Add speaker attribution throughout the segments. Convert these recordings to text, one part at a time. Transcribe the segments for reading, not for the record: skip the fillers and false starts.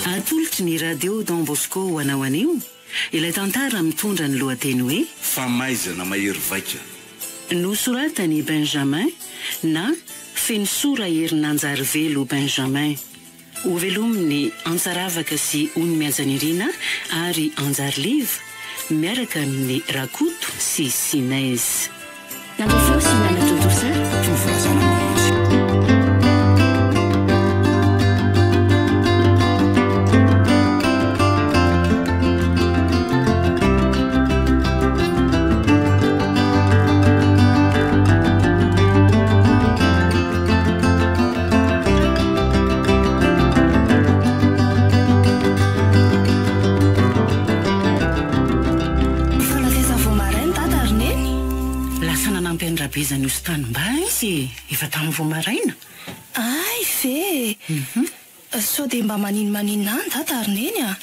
Speaker 1: Atolotry ny Radio Don Bosco ho anao anio ilay tantara mitondra ny lohateny hoe.
Speaker 2: Famaizana mahery vaika.
Speaker 1: Nosoratan'i Benjamin na Fenosoa Raherinanjarivelo Benjamin. Hovelomin'i Antsaravaka sy Ony Mihajanirina ary Anjariliva miaraka amin'i Rakoto sy Sinez. Nandray feo sy nanatontosa.
Speaker 2: Tovo Razanamamonjy.
Speaker 3: Efa nankaiza vao maraina Dada ry Neny?
Speaker 1: Lasa nanampy an'i Rabeza niosy tanimbary izy e, efa tamin'ny vao maraina.
Speaker 3: Hay ve e! Sao dia mba maninomaninona any Dada ry Neny a!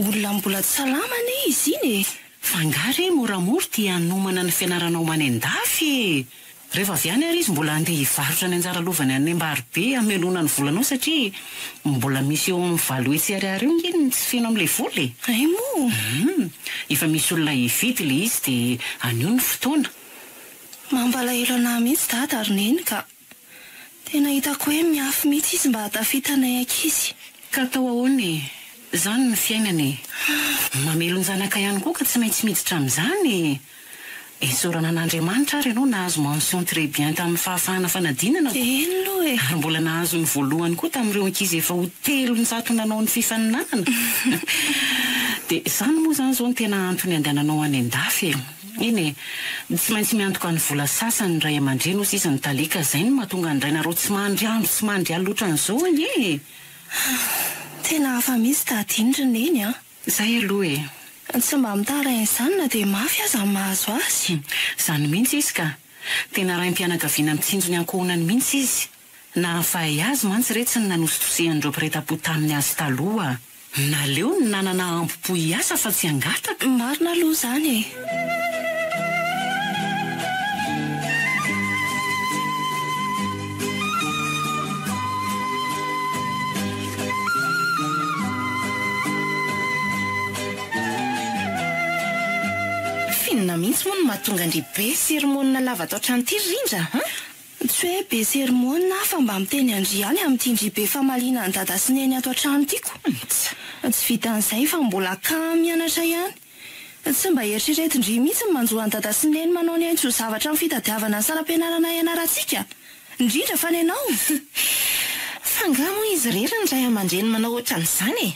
Speaker 3: Olona mbola tsy salama anie izy iny e!
Speaker 1: Fa angaha re moramora ity hanomana ny fianaranao any an-dafy e! Rehefa avy any ary izy mbola handeha hivarotra ny anjara lovany any Ambaribe hamelona ny volanao satria mbola misy eo amin'ny 800 ariary eo nge ny tsy feno amin'ilay vola e!
Speaker 3: Hay moa!
Speaker 1: Hum! Efa misy olona hividy ilay izy dia anio ny fotoana.
Speaker 3: Mampalahelo anah mihitsy dada ry neny ka! Tena hitako hoe miafy mihitsy izy mba hahatafita anay ankizy.
Speaker 1: Ka atao ahoana e? Izany ny fiainana e! Mamelon-janaka ihany koa ka tsy maintsy miditra amin'izany e! Isaorana an'Andriamanitra ary ianao nahazo mention très bien tamin'ny fahafahana fanadinana ko!
Speaker 3: Eny aloha e!
Speaker 1: Ary mbola nahazo ny voalohany koa tamin'ireo ankizy efa ho 300 nanao ny fifaninanana! Dia izany moa izany izao no tena antony andehananao any an-dafy e! Eny e! Tsy maintsy miantoka ny vola sasany ny ray aman-dreny hoy sisa ny tale ka izay no mahatonga ny rainareo tsy mandry andro tsy mandry alina ohatran'izao anie e!
Speaker 3: Tena hafa mihitsy dada iny ry neny a!
Speaker 1: Izay aloha e!
Speaker 3: Tsy mba mitaraina izany na dia mafy aza ny mahazo azy.
Speaker 1: Izany mihitsy izy ka! Tena raim-pianakaviana mitsinjo ny ankohonany mihitsy izy. Nahafahay azy mantsy re tsy ny nanositosehan'ireo mpiray tampo taminy azy taloha. Naleony nanana hambom-po hiasa fa tsy hangataka.
Speaker 3: Marina aloha izany e!
Speaker 4: F'inona mihitsy moa no mahatonga an-dry be sermonina lava ato an-trano ity ry Rindra an?
Speaker 3: Tsy hoe be sermona aho fa mba miteny an-dry ihany amin'ity ndry be famaliana an'i dada sy neny ato an-trano ity ko. Tsy vitan'izay fa mbola kamo mianatra ihany. Tsy mba eritreretin-dry mihitsy ny manjo an'i dada sy neny manao ny ainy tsy ho zavatra amin'ny fitadiavana ny saram-pianarana hianarantsika. Indrindra fa ny anao.
Speaker 4: Fa angaha moa izy irery ny ray aman-dreny manao ohatran'izany e?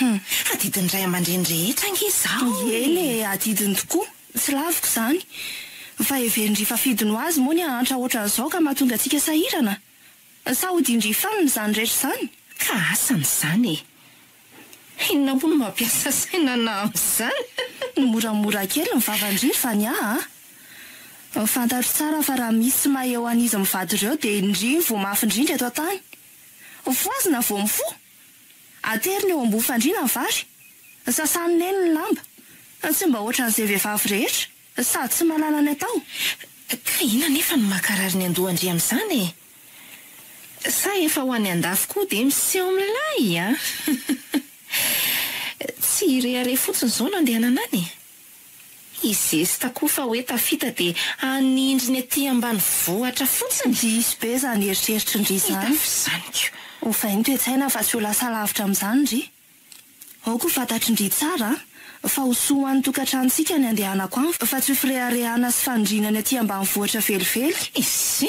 Speaker 4: An? Adidin'ny ray aman-dreny rehetra ange izao e!
Speaker 3: Eny e, adidiny tokoa. Tsy laviko izany. Fa heverin-dry fa fidiny ho azy moa ny hahantra ohatran'izao ka mahatonga antsika sahirana? Sa hodian-dry fanina izany rehetra izany?
Speaker 4: Ka asany izany e! Inona moa no mampiasa saina anà amin'izany?
Speaker 3: Moramora kely ny vavan-dry ry Vania a! Fantatro tsara fa raha misy tsy mahay eo an'izy mivady ireo dia ndry no voa mafy indrindra eto an-tany. Fohazina vao mifoha! Aterina eo ambony fandriana ny vary. Sasan'i Neny ny lamba. Tsy mba ohatran'izay vehivavy rehetra, sady tsy mahalala ny atao.
Speaker 4: Ka inona anefa no mankarary ny andohan-dry amin'izany e? Sa efa ho any an-dafy koa dia miseho milay an? Tsy hirehareha fotsiny izao no andehanana any e? Hizesta koa fa hoe tafita dia hanindry ny aty ambanivohitra fotsiny?
Speaker 3: Diso be izany eritreritry ndry izany.
Speaker 4: Hita f'izany ko.
Speaker 3: Ovay ny toe-tsaina fa tsy ho lasa lavitra amin'izany ndry. Aoka ho fantatry ndry tsara fa ho soa ho an'ny tokantranontsika ny andehanako any fa tsy ho fireharehana sy fanindriana ny aty ambanivohitra velively.
Speaker 4: Ise!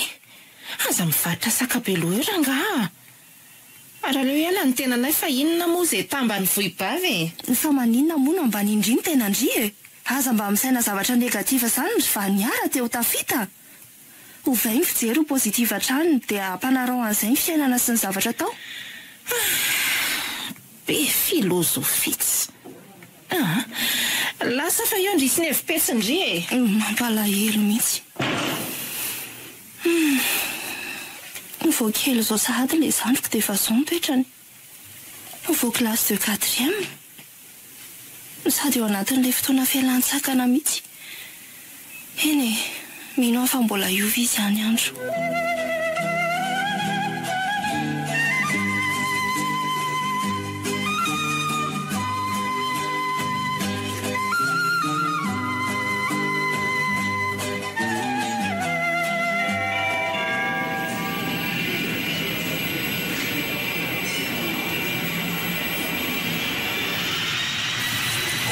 Speaker 4: Aza mivarotra saka be loha eo rangaha a! Ary aleo hiala ny tenanay fa inona moa izay tambany vohibava e!
Speaker 3: Fa maninona moa no ambanin-dry ny tenan-dry e! Aza mba misaina zavatra negatif zany ry Vania raha te ho tafita! Ovay ny fijery ho positif hatrany dia ampanarao an'izay ny fiainana sy ny zavatra atao!
Speaker 4: Ah! Be filozofia Ah! Lasa fa eo ndry sy ny hevi-petsy ndry e!
Speaker 3: Mampalahelo mihitsy. Humm. Vao kely izao sahady ilay zandriko dia efa izao ny toetrany. Vao classe de quatrième. Sady eo anatin'ilay fotoana fialan-tsakana mihitsy. Eny e, mino aho fa mbola hiova izy any andro.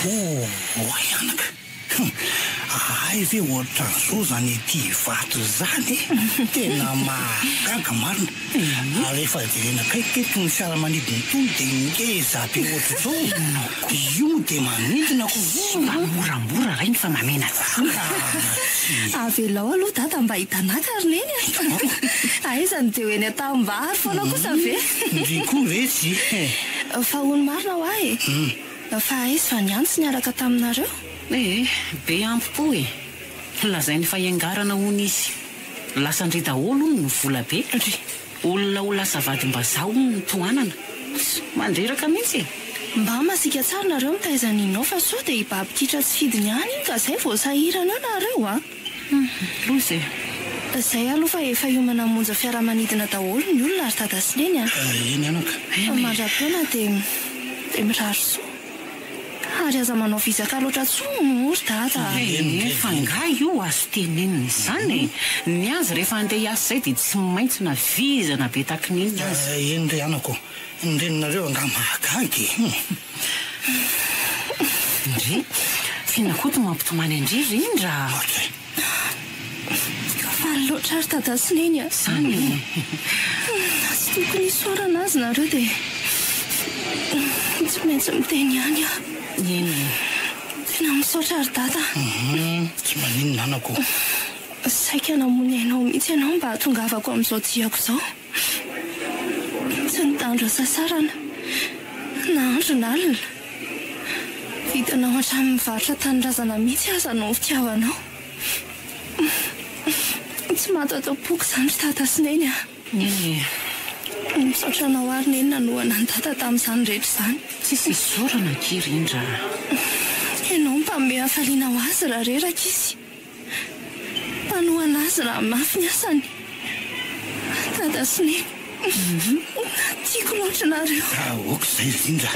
Speaker 5: Oay anaka! Hum! Hay ve ohatran'izao izany ety Ivato izany e! Tena mahagaga marina! Ary rehefa jerena akaiky teto ny fiaramanidina itony dia ngeza be ohatr'izao! Io moa dia manidina ko!
Speaker 1: Mba moramora rainy fa mamena-tsiny!
Speaker 3: Avelao aloha dada mba hitanaka ry neny a! Aiza no dia ho eny an-tanimbary foana kosa ve?
Speaker 5: Ndry koa ve tsy e!
Speaker 3: Fa hono marina hoa e! Fa aiza fa niantso niaraka taminareo?
Speaker 1: Ee, be ampo-po e! Lazainy fa hiangarana hono izy. Lasan-dry daholo hono ny vola be. Ry. Olona ho lasa vadim-bazaha hono no tohanana. Mandreraka mihitsy e!
Speaker 3: Mba masiaka tsara nareo mitaiza an'Inao fa sao dia hibaby kitra tsy fidiny ihany iny ka zay vao sahirana eo nareo a!
Speaker 1: Loza e!
Speaker 3: Zay aloha fa efa hiomana hamonjy fiaramanidina daholo ny olona ry dada sy neny a!
Speaker 5: Eny anaka.
Speaker 3: Mandra-pihaona dia dia mirary soa. Ary aza manao vizaka loatra tsony moa ry dada a!
Speaker 1: Ee, fa nga io azo tenenina izany e! Ny azy rehefa handeha hiasa izay dia tsy maintsy na vizana be takin'inona aza.
Speaker 5: Eny re anako, ny reninareo angaha mahagaga e!
Speaker 1: Ndry, f'inona koa ty mampitomany an-dry Rindra a!
Speaker 5: Ohatray.
Speaker 3: Faly loatra ry dada sy neny a!
Speaker 1: Zany e!
Speaker 3: Tsy tokony hisaorana azy nareo dia tsy maintsy miteny ihany aho.
Speaker 1: Eny e!
Speaker 3: Tena misaotra ry dada a!
Speaker 5: Tsy maninona anako.
Speaker 3: Saika namono ainao mihitsy ianao mba hahatongavako amin'izao diako izao. Tsy nitandro hasasarana na andro na alina. Vitanao hatramin'ny mivarotra tanindrazana mihitsy aza noho ny fitiavanao. Tsy maty ato am-poko izany ry Dada sy Neny a!
Speaker 1: Neny e!
Speaker 3: Misaotra anao ary Neny nanohana an'i Dada tamin'izany rehetra izany.
Speaker 1: Tsisy isaorana akia Rindra a!
Speaker 3: Ianao no mpanome hafaliana ho azy raha reraka izy. Mpanohana azy raha mafy ny asany. Dada sy Neny, tiako loatra nareo.
Speaker 5: Aoka izay Rindra.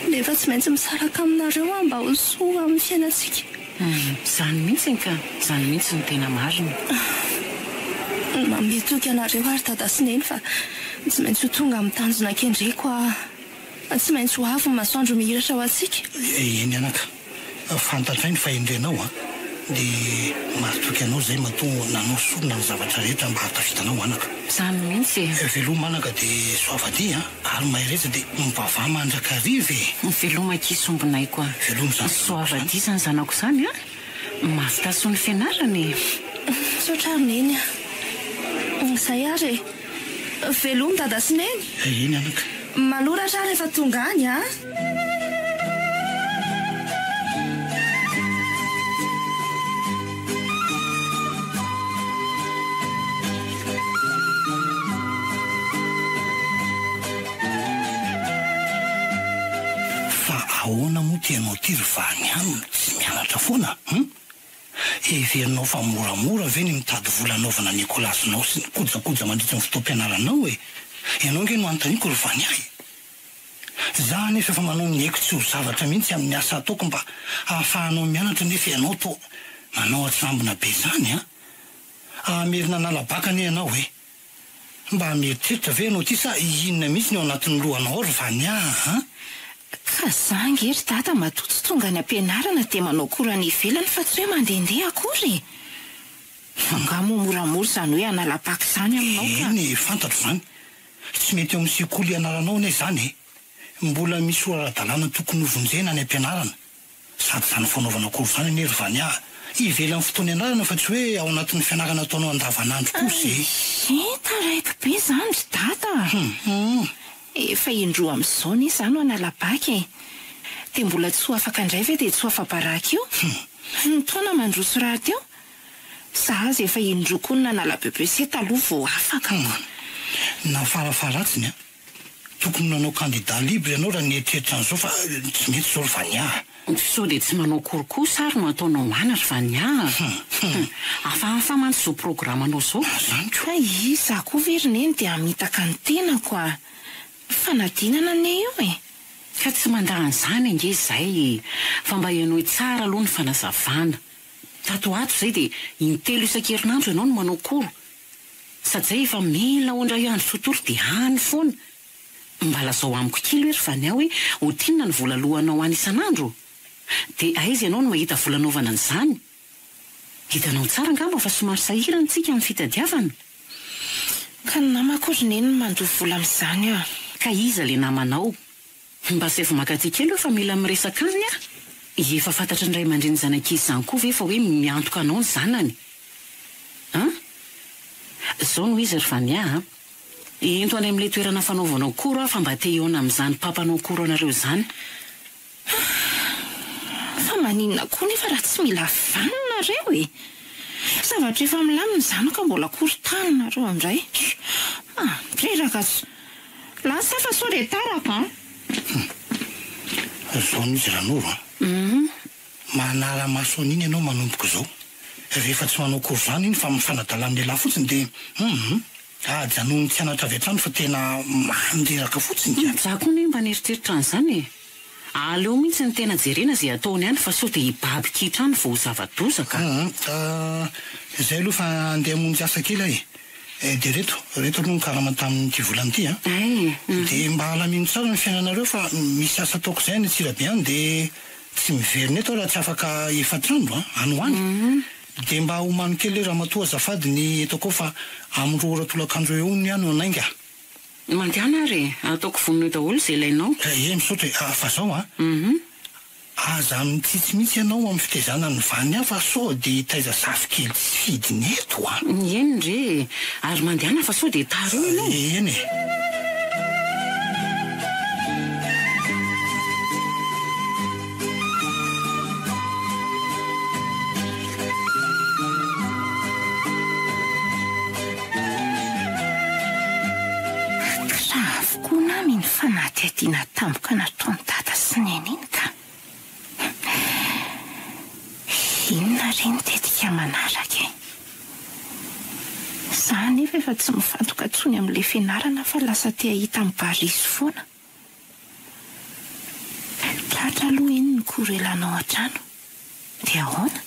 Speaker 3: Nefa tsy maintsy misaraka aminareo aho mba ho soa amin'ny fiainantsika.
Speaker 1: Izany mihitsy ka, izany mihitsy no tena marina.
Speaker 3: Manome toky anareo aho ry Dada sy Neny fa tsy maintsy ho tonga amin'ny tanjona kendreko aho. Tsy maintsy ho avy ny masoandro mihiratra ho antsika.
Speaker 5: Eny anaka, fantatray ny fahendrenao an! Dia mahatoky anao izay matoa nanao sorona ny zavatra rehetra mba hahatafitanao anaka.
Speaker 1: Izany mihitsy e!
Speaker 5: Veloma anaka dia soavadia an! Ary mahereza dia mivavaha mandrakariva e!
Speaker 1: Veloma akia sombinaiko a!
Speaker 5: Veloma izany.
Speaker 1: Soavadia izany zanako izany an! Mahavita soa ny fianarana e!
Speaker 3: Misaotra ary Neny a! Izay ary e! Veloma Dada sy Neny!
Speaker 5: Eny anaka.
Speaker 3: Manoratra aho rehefa tonga any a!
Speaker 5: Fa ahoana moa ty ianao ty ry vany any no tsy mianatra foana hum? Heverinao fa moramora ve ny mitady vola hanaovana ny ekolazinao sy ny kojakoja mandritra ny fotoam-pianaranao e? Ianao ange no anontaniako ry Vania e! Za anefa efa manao ny aiko tsy ho zavatra mihitsy amin'ny asa ataoko mba hahafahanao mianatra nefa ianao toa manao atsirambina be izany an! Hamerina hanala-baka anie ianao e! Mba mieritreritra ve ianao ity sa inona mihitsy ny ao anatin'ny lohanao ao ry Vania a?
Speaker 4: Ka za ange ry dada matoa tsy tonga any am-pianarana dia manao cours any ivelany fa tsy hoe mandehandeha akory e! Fa angaha moa moramora izany hoe hanala bac izany aminao ka?
Speaker 5: Eny e, fantatro izany. Tsy mety eo amin'ny sekoly ianaranao anie izany e! Mbola misy ora ara-dalàna tokony hovonjena any am-pianarana. Sady izany fanaovana cours izany anie ry Vania a! Ivelan'ny fotoana ianarana fa tsy hoe ao anatin'ny fianarana ataonao andavanandro kosa e!
Speaker 4: Hay, taraiky be izany ry dada a!
Speaker 5: Hum!
Speaker 4: Efa indroa amin'izao anie izaho no hanala bac e! Dia mbola tsy ho afaka indray ve dia tsy ho afa-baraka eo? Ny taona mandroso rahateo! Za aza efa indroa koa no nanala BEPC taloha vao afaka ko!
Speaker 5: Na farafaharatsiny an! Tokony nanao candidat libre ianao raha nieritreritra an'izao fa tsy mety izao ry Vania a!
Speaker 1: Sao dia tsy manao cours kosa ary no ataonao any ry Vania a! Hafahafa mantsy izao programanao izao.
Speaker 5: Zany ko!
Speaker 4: Hay, izaho koa ve ry Neny dia hamitaka ny tenako a! Fanadinana anie io e!
Speaker 1: Ka tsy mandà an'izany ange izay e! Fa mba henoy tsara aloha ny fanazavana. Tato ho ato izay dia intelo isan-kerinandro ianao no manao cours. Sady zay efa mila ho indray andro tontolo dia any foana. Mba lazao amiko kely hoe ry Vania hoe ohatrinona ny vola aloanao any isan'andro? Dia aiza ianao no mahita vola anaovana an'izany? Hitanao tsara angamba fa somary sahirana tsika amin'ny fitadiavana.
Speaker 4: Ka ny namako ry neny no mandoa vola amin'izany ah.
Speaker 1: Ka iza le namanao? Mba asaivo maka aty kely eo fa mila miresaka aminy aho. Efa fantatry ny ray aman-dreny zanak'izy izany koa ve fa hoe miantoka anao ny zanany? An? Zao no izy ry Vania a! Ento any amin'ilay toerana fanaovanao cours aho fa mba te hihaona amin'izany mpampanao cours anareo izany.
Speaker 4: Fa maninona koa nefa raha tsy mila vanona nareo e! Zavatra efa milamina izany ka mbola korontaninareo indray. Mandreraka tsy. Lasa fa sao dia tarako an!
Speaker 5: Hum. Zao mihitsy Ranoro an! Manara-maso an'iny ianao manomboka izao. Rehefa tsy manao cours zany iny fa mifanadala amin'ny lehilahy fotsiny dia hum. Ajanony tsy hanatra avy hatrany fa tena mandreraka fotsiny ka.
Speaker 1: Za koa anie mba nieritreritra an'izany e! Aleo mihitsy ny tena jerena izay ataony any fa sao dia hibaby kitra any vao ho zava-doza ka.
Speaker 5: Hum izay aloha fa andeha hamonjy asa kely aho e! Dia reto, reto aloha ny karama tamin'ity volana ity an! Dia mba alamino tsara ny fiainanareo fa misy asa ataoko izay any Antsirabe any dia tsy miverina eto aho raha tsy afaka efatra andro an! Any ho any! Dia mba omano kely le ramatoa azafady ny entako ao fa amin'ny roa ora tolakandro eo hono aho no hanainga a!
Speaker 1: Mandehana ary e! Ataoko vonona eo daholo izay ilainao.
Speaker 5: Ie misaotra e! Fa zao an! Aza mitsitsy mihitsy ianao amin'ny fitaizana an'i Vania fa sao dia hitaiza zafikely tsy fidiny eto an!
Speaker 1: Eny re e! Ary mandehana fa sao dia tara eo ianao.
Speaker 5: Eny e!
Speaker 4: Grave koa nama iny fanadihadiana tampoka nataon'i dada sy neny iny ka. Inona re ny tetika manaraka e? Za anefa efa tsy mifantoka intsony amin'ilay fianarana fa lasa te hahita an'i Barisy foana. Tratra aloha iny ny cours elanao an-trano. Dia ahoana?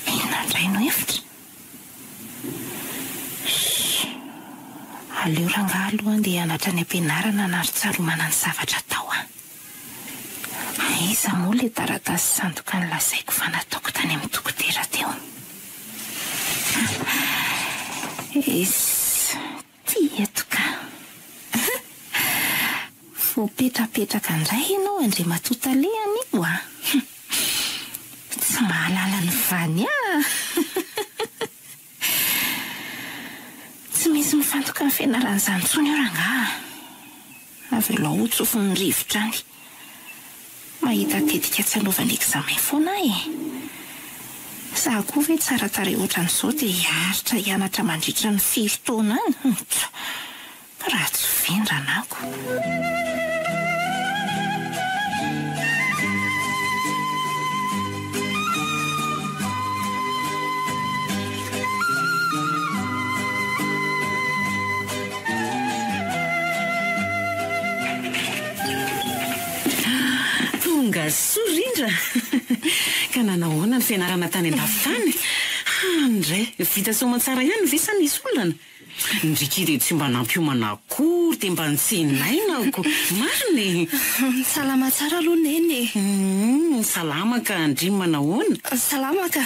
Speaker 4: Inona indray no hevitra? Shh! Aleo rangahy aloha andeha hianatra any am-pianarana hanary tsaromana ny zavatra atao an! Aiza moa ilay taratasy sandoka nolazaiko fa nataoko tany amin'ny dokotera teo? Eiss! Ty eto ka. Voapetrapetraka indray ianao Andriamatoa Tale anio a! Tsy mahalala ny Vania a! Tsy misy mifantoka amin'ny fianarana izany intsony io rangaha a! Avelao ho tsofin'ny rivotra any. Mahita tetika tsy hanaovana examen foana aho e! Za koa ve tsara tarehy ohatran'izao dia hiaritra hianatra mandritra ny firy taona any? Tsa! Raha tsy vendrana ako.
Speaker 1: Tonga soa Rindra! Ka nanao ahoana ny fianarana tany an-dafy tany? Hany indray, vita soamantsara ihany ve sa nisy olana? Ny Ricky dia tsy mba nampiomana akory dia mba nitsenaina ako! Marina e!
Speaker 3: Salama tsara aloha Neny e!
Speaker 1: Humm, salama ka, ndry manahoana?
Speaker 3: Salama ka!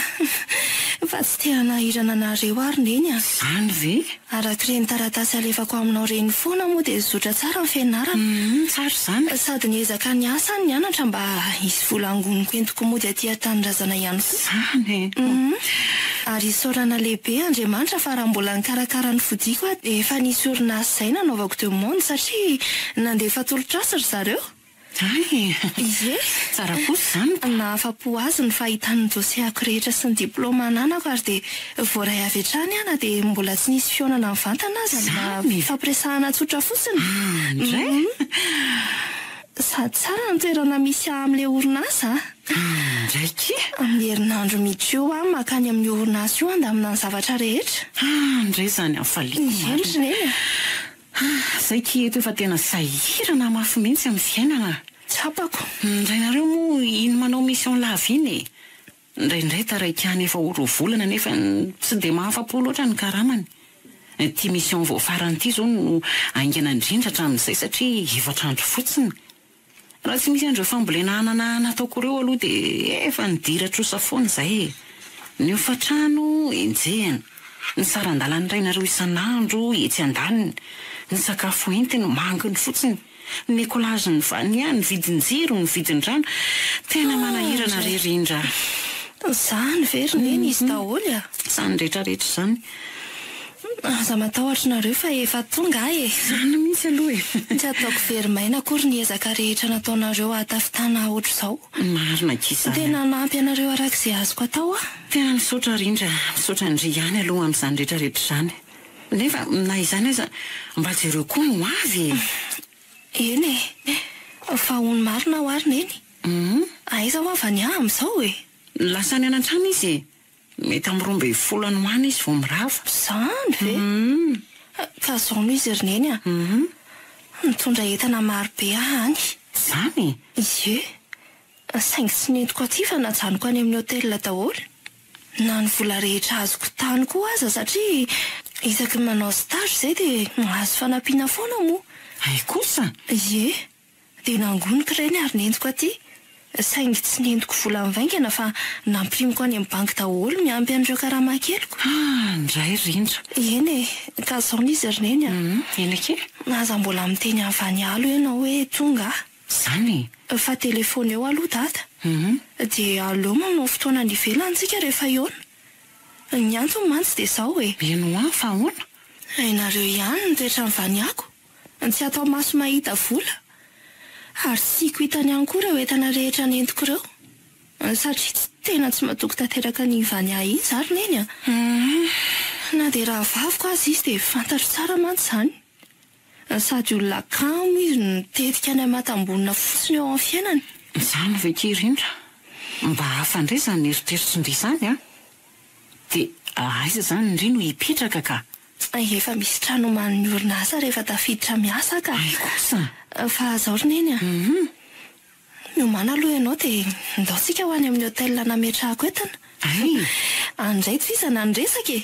Speaker 3: Fa tsy te hanahirana anareo aho ry Neny a!
Speaker 1: Izany ve?
Speaker 3: Araka ireny taratasy alefako aminao ireny foana moa dia zotra tsara ny fianarana.
Speaker 1: Humm, tsara izany.
Speaker 3: Sady niezaka niasa aho nianatra mba hisy vola angoniko entiko mody aty an-tanindrazana ihany koa.
Speaker 1: Izany e!
Speaker 3: Humm. Ary isaorana lehibe Andriamanitra fa raha mbola nikarakara ny fodiako aho dia efa nisy orinasa izay nanaovako demande satria nandefa tolotr'asa ry zareo.
Speaker 1: Hay!
Speaker 3: Ie!
Speaker 1: Tsara kosa izany ka!
Speaker 3: Nahafa-po azy ny fahitany ny dossier-ko rehetra sy ny diplaoma ananako ary dia voaray avy hatrany aho na dia mbola tsy nisy fihaonana mivantana aza mba fifampiresahana tsotra fotsiny.
Speaker 1: Ah, indray?
Speaker 3: Sady tsara ny toerana misy ahy amin'ilay orinasa a!
Speaker 1: Ah, indray kia!
Speaker 3: Amin'ny herinandro miditra io aho mankany amin'io orinasa io handamina ny zavatra rehetra.
Speaker 1: Ah, indray izany hafaliako
Speaker 3: marina. Eny ry Neny a!
Speaker 1: Ah, zay ki eto efa tena sahirana mafy mihitsy amin'ny fiainana.
Speaker 3: Tsapako.
Speaker 1: Ny rainareo moa iny manao mission lava iny e. Indraindray taraiky any efa ho roa volana nefa tsy dia mahafa-po loatra ny karamany. Ity mission vao farany ity izao no haingana indrindra hatramin'izay satria efatra andro fotsiny. Raha tsy misy an'ireo fambolena anana nataoko ireo aloha dia efa nidira trosa foana izay e! Ny hofantrano enjehina, ny saran-dalan'ny rainareo isan'andro etsy andaniny, ny sakafo entiny manginy fotsiny, ny écolage-n'ny vania, ny vidin-jiro, ny vidin-drano, tena manahirana re Rindra a!
Speaker 3: Izany ve ry Neny izy daholo a!
Speaker 1: Izany rehetrarehetra izany.
Speaker 3: Aza matahotra nareo fa efa tonga aho e!
Speaker 1: Izany mihitsy aloha e!
Speaker 3: Tsy ataoko very maina akory ny ezaka rehetra nataonareo hahatafitana ahy ohatr'izao.
Speaker 1: Marina akia izany a!
Speaker 3: Tena hanampy anareo araka izay azoko atao aho.
Speaker 1: Tena misaotra Rindra, misaotra an-dry ihany aloha amin'izany rehetrarehetra izany. Nefa na izany aza mba jereo koa ny ho avy e!
Speaker 3: Eny e! Fa hono marina hoa ry Neny? Aiza hoa Vania amin'izao e?
Speaker 1: Lasa any an-trano izy e! Mety amin'ny 12 any ho any izy vao mirava.
Speaker 3: Izany ve? Ka izao no izy ry Neny a! Nitondra entana maro be aho any.
Speaker 1: Izany?
Speaker 3: Ie. Saingy tsy nentiko aty fa najanoko any amin'ny hotel daholo. Na ny vola rehetra azoko tany koa aza satria isaky ny manao stage izay dia mahazo fanampiana foana moa.
Speaker 1: Hay kosa!
Speaker 3: Ie. Dia nangoniko ireny ary nentiko aty. Saingy tsy nentiko vola mivaingana fa nampirimiko any amin'ny banky daholo miampy an'ireo karama keliko.
Speaker 1: Ah, ndray Rindra.
Speaker 3: Eny e, ka izao no izy ry Neny a.
Speaker 1: Eny akia.
Speaker 3: Aza mbola miteny an'i Vanialo ianao hoe tonga aho.
Speaker 1: Izany
Speaker 3: e? Fa telefaoneo aloha Dada. Dia aleo manao fotoana any ivelany tsika rehefa hihaona. Ny antony mantsy dia izao e.
Speaker 1: Eny hoa, fa ahoana?
Speaker 3: Hainareo ihany ny toetran'i Vaniako. Tsy atao maso mahita vola. Ary tsy tiako hitany ihany koa ireo entana rehetra nentiko ireo. Satria tsy tena tsy matoky tanteraka an'iny Vania iny za ry Neny a! Na dia rahavaviko aza izy dia fantatro tsara mantsy izany. Sady olona kamo izy no mitetika ny hamatam-bonona fotsiny eo amin'ny fiainany.
Speaker 1: Izany ve ki Rindra? Mba hafa indray izany eritreritry ndry izany an! Dia aiza izany ndry no hipetraka ka?
Speaker 3: Efa misy trano omanin'ny orinasa rehefa tafiditra miasa ka.
Speaker 1: Hay kosa!
Speaker 3: Fa zao ry Neny a! Miomàna aloha ianao dia ndao tsika ho any amin'ny hotel nametrahako entana.
Speaker 1: Hay!
Speaker 3: Any indray tohizana ny resaka e!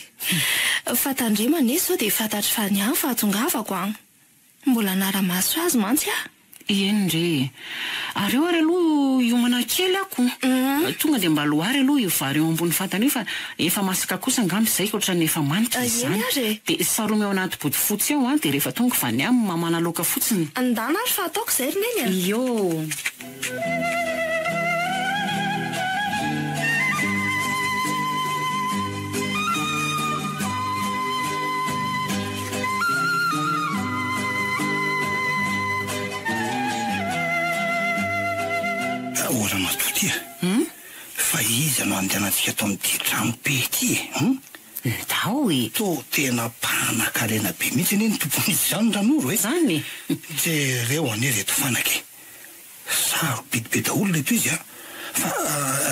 Speaker 3: Fa tandremo anie sao dia fantatr'i Faniah ny fahatongavako an! Mbola hanara-maso azy mantsy aho.
Speaker 1: Eny re e! Ary eo ary aloha hiomana kely aho ko! Tonga dia mba loary aloha io vary eo ambony fatana io fa efa masaka kosa angamba izay ohatran'ny efa manitra izy izany.
Speaker 3: Eny ary e!
Speaker 1: Dia saromy ao anaty bodofotsy ao an, dia rehefa tonga vania mamana laoka fotsiny.
Speaker 3: Ndana ary fa ataoko izay ry Neny a!
Speaker 1: Ioo!
Speaker 5: O ramatoa ty a! Fa iza no andehanantsika ato amin'ity trano be ity e? Hum?
Speaker 1: Ndao e!
Speaker 5: Toa tena mpanakarena be mihitsy anie ny tompon'izy izany Ranoro e!
Speaker 1: Zany e!
Speaker 5: Jereo anie ireto fanaka e! Sarobidy be daholo ireto izy a! Fa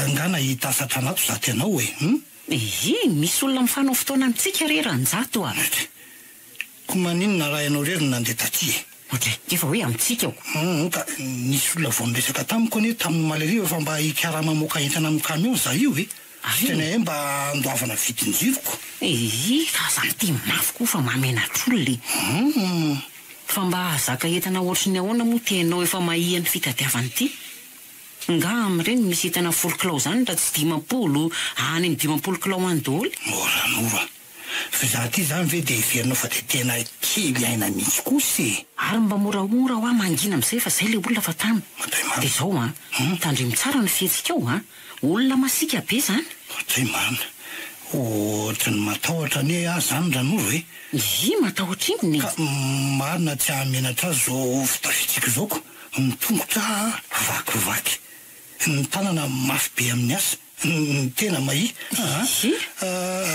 Speaker 5: angaha nahita asa tranato za tianao e? Hum?
Speaker 1: Ie, misy olona mifanao fotoana amintsika re Ranjato a!
Speaker 5: Mety. Ko maninona raha ianao irery no nandeha taty e?
Speaker 1: Ohatry, efa hoe amintsika o!
Speaker 5: Hum, ka nisy olona vao niresaka tamiko anie tamin'ny omaly hariva fa mba hikarama hamoaka entana amin'ny camion za io e!
Speaker 1: Ary?
Speaker 5: Tena hoe mba handoavana vidin-jiroko.
Speaker 1: Ee, fa aza miteny mafy koa fa mahamenatr'olona e!
Speaker 5: Hum.
Speaker 1: Fa mba hahazaka entana ohatry ny ahoana moa tianao efa mahia ny fitadiavana ity? Nga amin'ireny misy entana folo kilao izany raha tsy 50 any amin'ny 50 kilao any daholo?
Speaker 5: Moramora. Fa izaho ity izany ve dia heverinao fa dia tena kely aina mihitsy kosa e?
Speaker 1: Ary mba moramora hoa mangina amin'izay fa izay ilay olona fa tamy.
Speaker 5: Madray marina.
Speaker 1: Dia izao an, tandremo tsara ny fihetsikao an, olona masiaka be izany.
Speaker 5: Madray marina. Ohatry ny matahotra anie aho izany Ranoro e!
Speaker 1: Ii, matahotra inona e?
Speaker 5: Ka marina tsy hahamenatra azy izao fitafiantsika izao ko! Ny tongotra vakivaky, ny tanana mafy be amin'ny asa, ny tena mahia aa!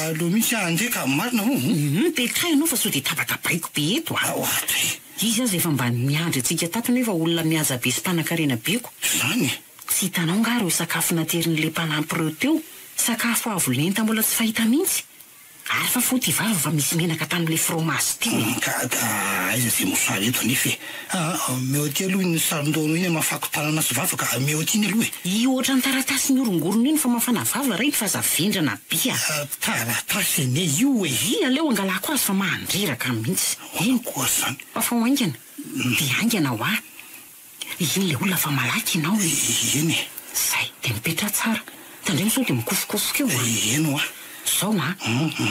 Speaker 5: Aleo mihitsy aho handeha ka marina hono!
Speaker 1: Hum, petraha ianao fa sao dia tabatabaiko be eto a!
Speaker 5: Ohatry!
Speaker 1: Izy aza efa mba miandry antsika tato nefa olona mihaja be sy mpanankarena be ko!
Speaker 5: Izany e!
Speaker 1: Tsy hitanao angaha ireo sakafo naterin'ilay mpanampy ireo teo? Sakafo avo lenta mbola tsy fahita mihitsy! Ary fa fo ty vava fa misy menaka tamin'ilay fromage teo e.
Speaker 5: Ka ka aiza izay mosary eto anefa e. Aa omeo aty aloha iny saron-dohanao iny hamafako tanana sy vava ka omeo aty iny aloha e.
Speaker 1: Io ohatran'ny taratasy mihorongorona iny fa mafana vava reny fa aza vendrana be a.
Speaker 5: Taratasy anie io e.
Speaker 1: Iny aleo angalako azy fa mandreraka mihitsy.
Speaker 5: Ahoana koa izany?
Speaker 1: Fafao haingana. Dia haingana hoa. Iny ilay olona fa malaky ianao e.
Speaker 5: Eny e.
Speaker 1: Zay, dia mipetraha tsara. Tandremo sao dia mikofokofoka eo an.
Speaker 5: Eny hoa.
Speaker 1: Zao an,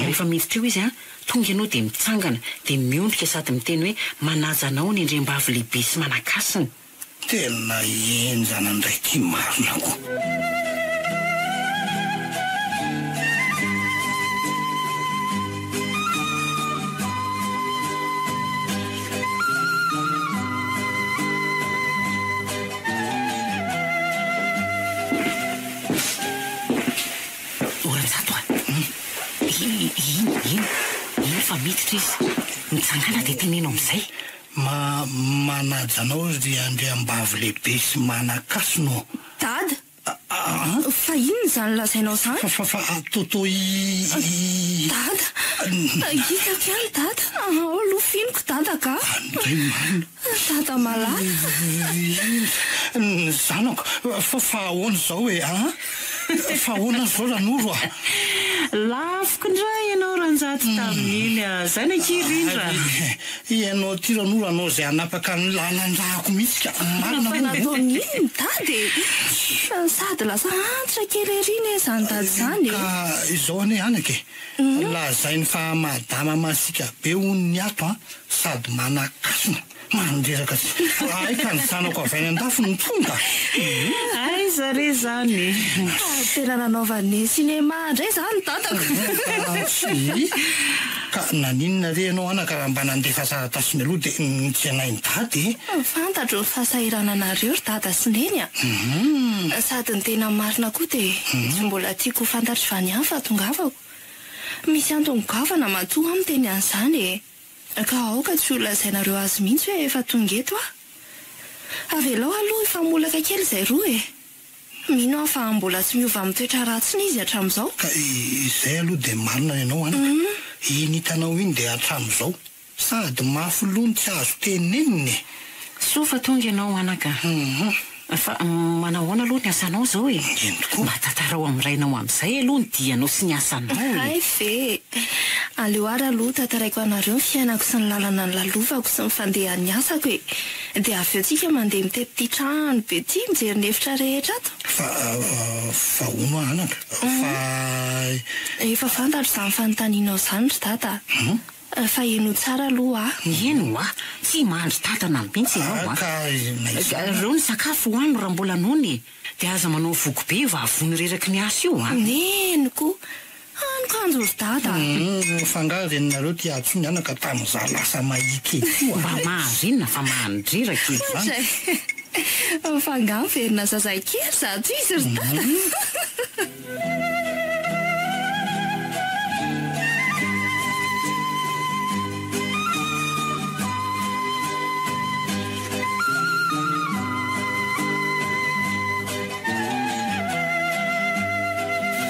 Speaker 1: rehefa miditra eo izy an, tonga ianao dia mitsangana, dia miondrika sady miteny hoe manaja anao ny andriambavy lehibe sy manakasina.
Speaker 5: Tena henjana indray ity marina ko.
Speaker 1: Oranjato a! Iny, iny, iny, iny fa miditra izy. Mitsangàna dia teneno amin'izay.
Speaker 5: Ma, manaja anao ry andriambavy lehibe sy manan-kasina ô!
Speaker 3: Dada! Fa inona izany lazainao izany?
Speaker 5: Fa, fa, fa, Toto i, i.
Speaker 3: Dada! Hitako ihany Dada! Ao aloha finiko Dada ka!
Speaker 5: Any indray marina.
Speaker 3: Dada malala!
Speaker 5: Ny zanako, fa, fa ahoana izao e, an? Fa ahoana ary izao Ranoro a?
Speaker 1: Laviko indray ianao Ranjato tamin'iny a! Zay ny ankihy rindra.
Speaker 5: Ianao ity Ranoro hanao izay hanapaka ny lalan-drako mihitsy ka! Marina
Speaker 3: Fa
Speaker 5: moa.
Speaker 3: nataony inona Dada e? Sady lasa antitra kely ery anie izany Dada izany e!
Speaker 5: Ka izao anie anaka e! Lazainy fa madama masiaka be hono ny ato an, sady manan-kasina. Mandreraka sy hay ka ny zanako avy any andafy no tonga.
Speaker 1: Aiza re zany e?
Speaker 3: Ary tena nanaovan'i cinéma indray izany dadako.
Speaker 5: Tsia. Ka naninona re ianao anaka raha mba nandefa taratasy mialoha dia notsenain'i dada e?
Speaker 3: Fantatro ny fahasahirananareo ry dada sy neny a! Sady ny tena marina koa dia tsy mbola tiako ho fantatr'i Vania ny fahatongavako. Misy antony goavana matoa aho miteny an'izany e! Ka aoka tsy ho lazainareo azy mihitsy hoe efa tonga eto aho. Avelao aloha hifamolaka kely izay roa e! Mino aho fa mbola tsy miova amin'ny toetra ratsiny izy hatramin'izao.
Speaker 5: Ka izay aloha dia marina ny anao anaka. Iny hitanao iny dia hatramin'izao. Sady mafy loha no tsy azo tenenina e!
Speaker 1: Soa fa tonga ianao anaka. Fa manahoana aloha ny asanao izao e?
Speaker 5: Eny tokoa.
Speaker 1: Mba tantarao amin'ny rainao amin'izay aloha ny dianao sy ny asanao e!
Speaker 3: Hay ve e! Aleo ary aloha tantaraiko anareo ny fiainako sy ny lalana nolalovako sy ny fandehan'ny asako e! Dia avy eo tsika mandeha mitety ity trano be ity mijery ny efitra rehetra ato.
Speaker 5: Fa fa hono aho anaka fa.
Speaker 3: Efa fantatro izany fanontanianao izany ry dada a! Fa henoy tsara aloha a!
Speaker 1: Heno a! Tsy mandry tatana mihitsy ianao a!
Speaker 5: Ka na izany.
Speaker 1: Ireo ny sakafo hohano raha mbola noana e! Dia aza manao voky be vavony reraky ny asa io a!
Speaker 3: Neny ko! Hany kanjo ry dada a!
Speaker 5: Fa angaha reninareo ty atsony anaka tamin'izaho lasa mahia kely koa a!
Speaker 1: Mba mahazo inona fa mandreraka e!
Speaker 3: Zay! Fa angaha miverina zazakely izato izy ry dada?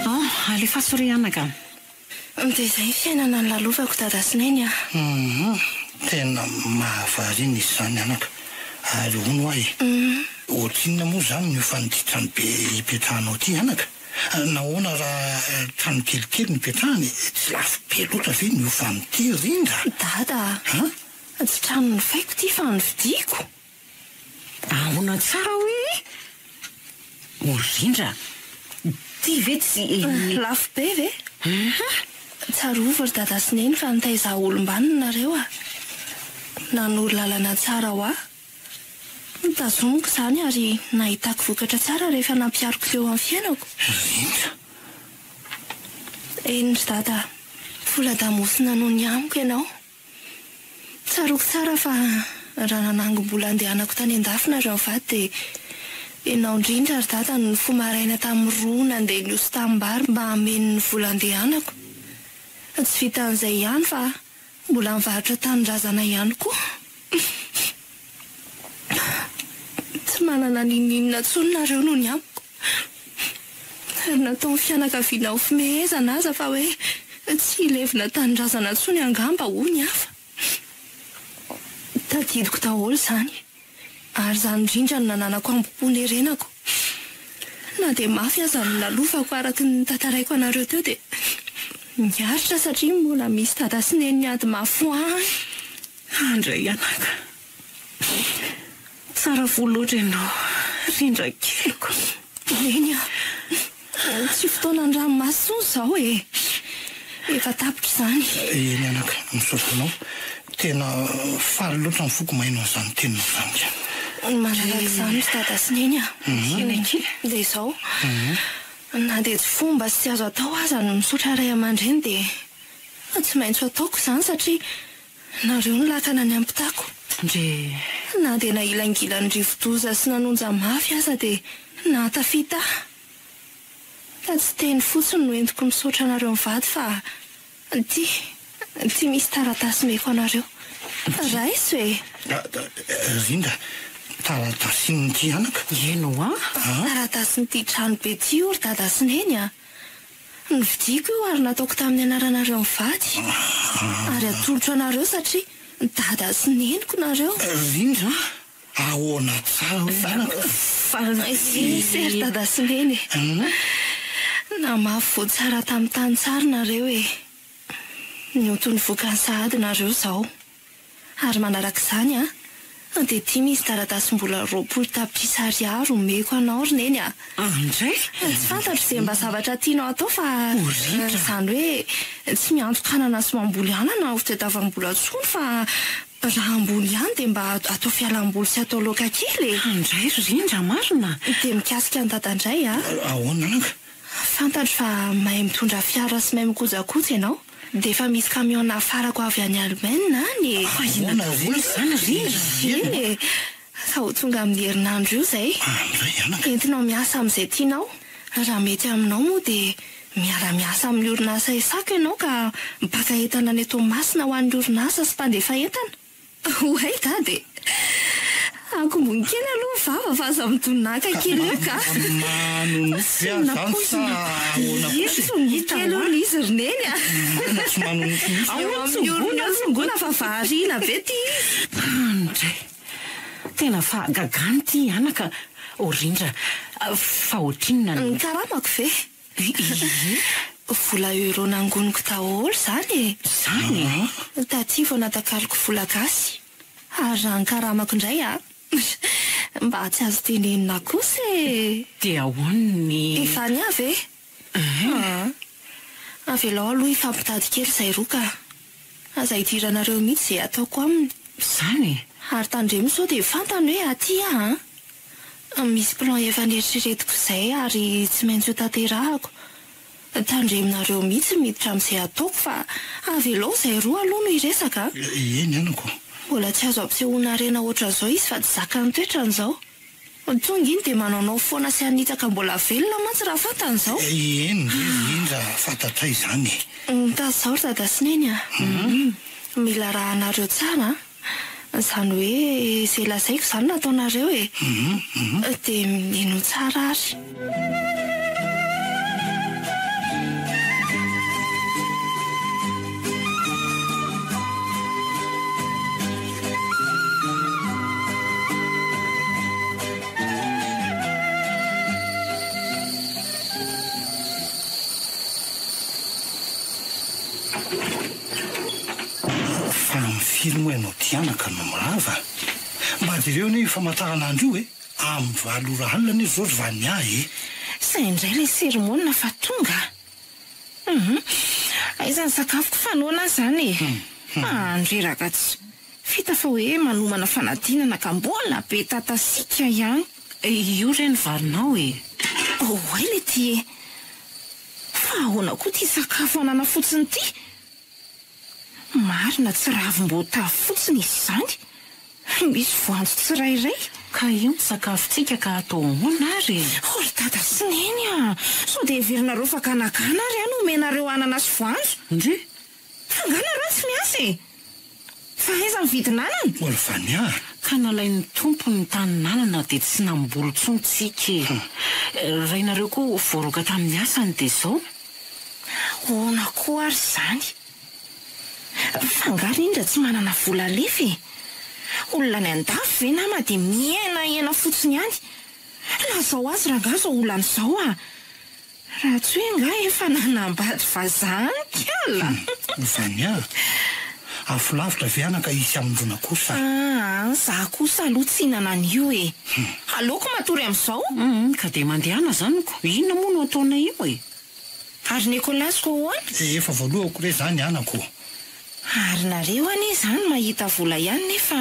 Speaker 1: Oh, alefaso re anaka.
Speaker 3: Dia izay ny fiainana nolalovako dada sy neny a.
Speaker 5: Hum, tena mahavariana izany anaka. Ary hono hoa e, ohatrinona moa izany ny hofan'ity tranobe ipetrahanao ity anaka? Nahoana raha trano kelikely no ipetrahana e? Tsy lafo be loatra ve ny hofan'ity rindra?
Speaker 3: Dada a! Tsy trano nofaiko ity fa novidiako.
Speaker 1: Ahoana tsara hoe? O rindra, ity ve tsy.
Speaker 3: Lafo be ve? Tsarovy ry dada sy neny fa nitaiza olom-banona nareo a! Nanoro lalana tsara ho ahy. Notazomiko izany ary nahitako vokatra tsara rehefa nampihariko teo amin'ny fiainako.
Speaker 5: Rindra.
Speaker 3: Eny ry dada a! Vola-damosina noho ny amiko ianao. Tsaroako tsara fa raha nanangom-bola handehanako tany an-dafy nareo mivady dia ianao indrindra ry dada no nifoha maraina tamin'ny roa nandeha nihoso tanimbary mba hameno ny vola handehanako. Tsy vitan'izay ihany fa mbola nivarotra tanindrazana ihany koa. Tsy manana n'inon'inona intsony nareo noho ny amiko. Ary nataon'ny fianakaviana ho fimehezana aza fa hoe Tsy hilevina tanindrazana intsony angamba hoy ny hafa. Tadidiko daholo izany. Ary izany indrindra no nananako hambom-po nierenako. Na dia mafy aza ny nalovako araka ny notantaraiko anareo teo dia niaritra satria mbola misy dada sy neny miady mafy ho ahy.
Speaker 1: Andray anaka. Tsara fo loatra ianao, rindrakeliko.
Speaker 3: Neny a! Tsy fotoanan'ny ranomaso intsony izao e! Efa tapitra izany.
Speaker 5: Eny anaka, misaotra anao. Tena faly loatra ny foko maheno an'izany teninao izany ka.
Speaker 3: Manaraka izany ry dada sy neny a!
Speaker 1: Eny akia.
Speaker 3: Dia izao, na dia tsy fomba sy tsy azo atao aza ny misaotra ray aman-dreny dia tsy maintsy ho ataoko izany satria Nareo no lakana niampitako.
Speaker 1: Ndry.
Speaker 3: Na dia nahilangilan'ny rivodoza sy nanonja mafy aza dia nahatafita ahy. Fa tsy teny fotsiny no entiko misaotra anareo mivady fa ity, ity misy taratasy omeko anareo. Raiso e!
Speaker 5: Rinda, taratasy inona ity anaka?
Speaker 1: Eny hoa!
Speaker 3: Taratasin'ity trano be ity io ry dada sy neny a! Novidiako io ary nataoko tamin'ny anaranareo mivady. Ary atolotro anareo satria dada sy neniko nareo.
Speaker 5: Rindra a! Ahoana tsara hoe anaka?
Speaker 3: Fa ise ry dada sy neny e! Namafy voa tsara tamin'ny tany tsara nareo e! Nioty ny vokany sahady nareo izao. Ary manaraka izany an, dia ity misy taratasim-bola 20 tapitrisa ariary omeko anao ry Neny a!
Speaker 1: Andray!
Speaker 3: Tsy fantatro izay mba zavatra tianao atao fa izany hoe tsy miantoka anana sy mamboly anana ho fitadiavam-bola intsony fa raha hamboly ihany dia mba atao fialam-boly sy atao laoka kely e!
Speaker 1: Andray ry Rindra marina!
Speaker 3: Dia mikasika an'i Dada indray a!
Speaker 5: Ahoana anaka?
Speaker 3: Fantatro fa mahay mitondra fiara sy mahay mikojakoja ianao. Dia efa misy camion nafarako avy any Allemagne any e!
Speaker 1: Fa inona daholo izany ry Rindra?
Speaker 3: Eny e! Fa ho tonga amin'ny herinandro io izay.
Speaker 5: Andray anaka.
Speaker 3: Entinao miasa amin'izay tianao. Raha mety aminao moa dia miara-miasa amin'ny orinasa Esako ianao ka mpaka entana any Toamasina ho an'ny orinasa sy mpandefa entana. Oay dada e! Akombony kely aloha ny vava fa aza midonaka kely eo ka!
Speaker 5: Manonofy ve aho izany sa ahoana kosa e?
Speaker 3: Tsongoy kely hono izy ry neny a!
Speaker 5: Marina tsy manonofy mihitsy.
Speaker 3: Ao amin'ny orona eo tsongoina fa variana be ty izy!
Speaker 1: Andray! Tena fahagagana ity anaka! Oh Rindra, fa ohatrinona ny.
Speaker 3: Ny karamako ve?
Speaker 1: Ie.
Speaker 3: Vola euro nangoniko daholo izany e!
Speaker 1: Izany
Speaker 3: e? Taty vao natakaloko vola gasy. Ary raha ny karamako indray an! Mba tsy azo tenenina kosa e!
Speaker 1: Dia ahoana ny.
Speaker 3: Efa any avy e? Aa! Avelao aloha hifampitady kely izay roa ka! Aza idiranareo mihitsy izay ataoko aminy.
Speaker 1: Izany e?
Speaker 3: Ary tandremo sao dia fantany hoe aty aho an! Misy plan efa neritreretiko izay ary tsy maintsy ho tanterahako. Tandremonareo mihitsy miditra amin'izay ataoko fa avelao izay roa aloha no hiresaka a!
Speaker 5: Eny anako.
Speaker 3: Mbola tsy azo ampisehoana harena ohatran'izao izy fa tsy zakan'ny toetrany izao. Tonga iny dia manaonao foana sy hanitsaka mbola velona mantsy raha fantany izao.
Speaker 5: Eny re Rindra fantatray izany e!
Speaker 3: Ka izao ry dada sy neny a! Mila arahanareo tsara an! Izany hoe izay lazaiko izany no ataonareo e! Dia mino tsara ary.
Speaker 5: Fa amin'ny firy moa ianao ty anaka no mirava? Mba jereo anie io famantaranandro io e! Amin'ny valo ora alina anie izao ry Vania e!
Speaker 4: Izay indray ilay sermona fa tonga a! Hum! Aiza ny sakafoko fa noana aho izany e! Mandreraka tsy vita fa hoe manomana fanadinana ka mbola be tatasika ihany.
Speaker 1: Io re ny varinao e!
Speaker 4: Oay le ty e! Fa ahoana koa ity sakafo anana fotsiny ity? Marina tsy ravim-boatavo fotsiny izy izany. Misy voanjo tsirairay.
Speaker 1: Ka io ny sakafontsika ka atao ahoana ary e?
Speaker 4: Oh ry dada sy neny a! Sao dia heverinareo fa ganagana ary aho no omenareo anana sy voanjo?
Speaker 1: Ndry!
Speaker 4: Fa angaha nareo tsy miasa e? Fa aiza ny vidin'anana?
Speaker 5: Oh ry Vania a!
Speaker 1: Ka nalain'ny Tompo ny tanin'anana dia tsy namboly intsony tsika e! Rainareo koa voaroaka tamin'ny asany dia izao.
Speaker 4: Ahoana koa ary izany? Fa angaha rindra tsy manana vola alefa e? Olona any andafy ve nama dia mihenahena fotsiny ihany? Lazao azy rangaha izao olana izao a! Raha tsy hoe angaha efa nanambady vazaha ny kala?
Speaker 5: Vania a! Afo lavitra ve anaka hisy hamindrona kosa?
Speaker 4: Aa, za kosa aloha tsy hinana an'io e! Aleoko matory amin'izao!
Speaker 1: Humm, ka dia mandehana zany ko! Inona moa no ataonay eo e?
Speaker 4: Ary ny ekolazy-ko ahoana?
Speaker 5: Efa voalohako re zany anako.
Speaker 4: Ary nareo anie zany mahita vola ihany nefa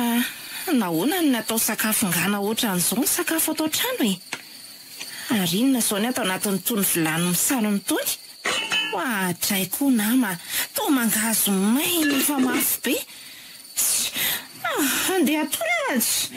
Speaker 4: nahoana no natao sakafo ngana ohatran'izao ny sakafo ato an-trano e? Ary inona izao ny ato anatin'itony vilany misarona itony? Oadray koa nama, toa mangahazo maina efa mafy be. Tsia, ah, andeha hatory aho atsy.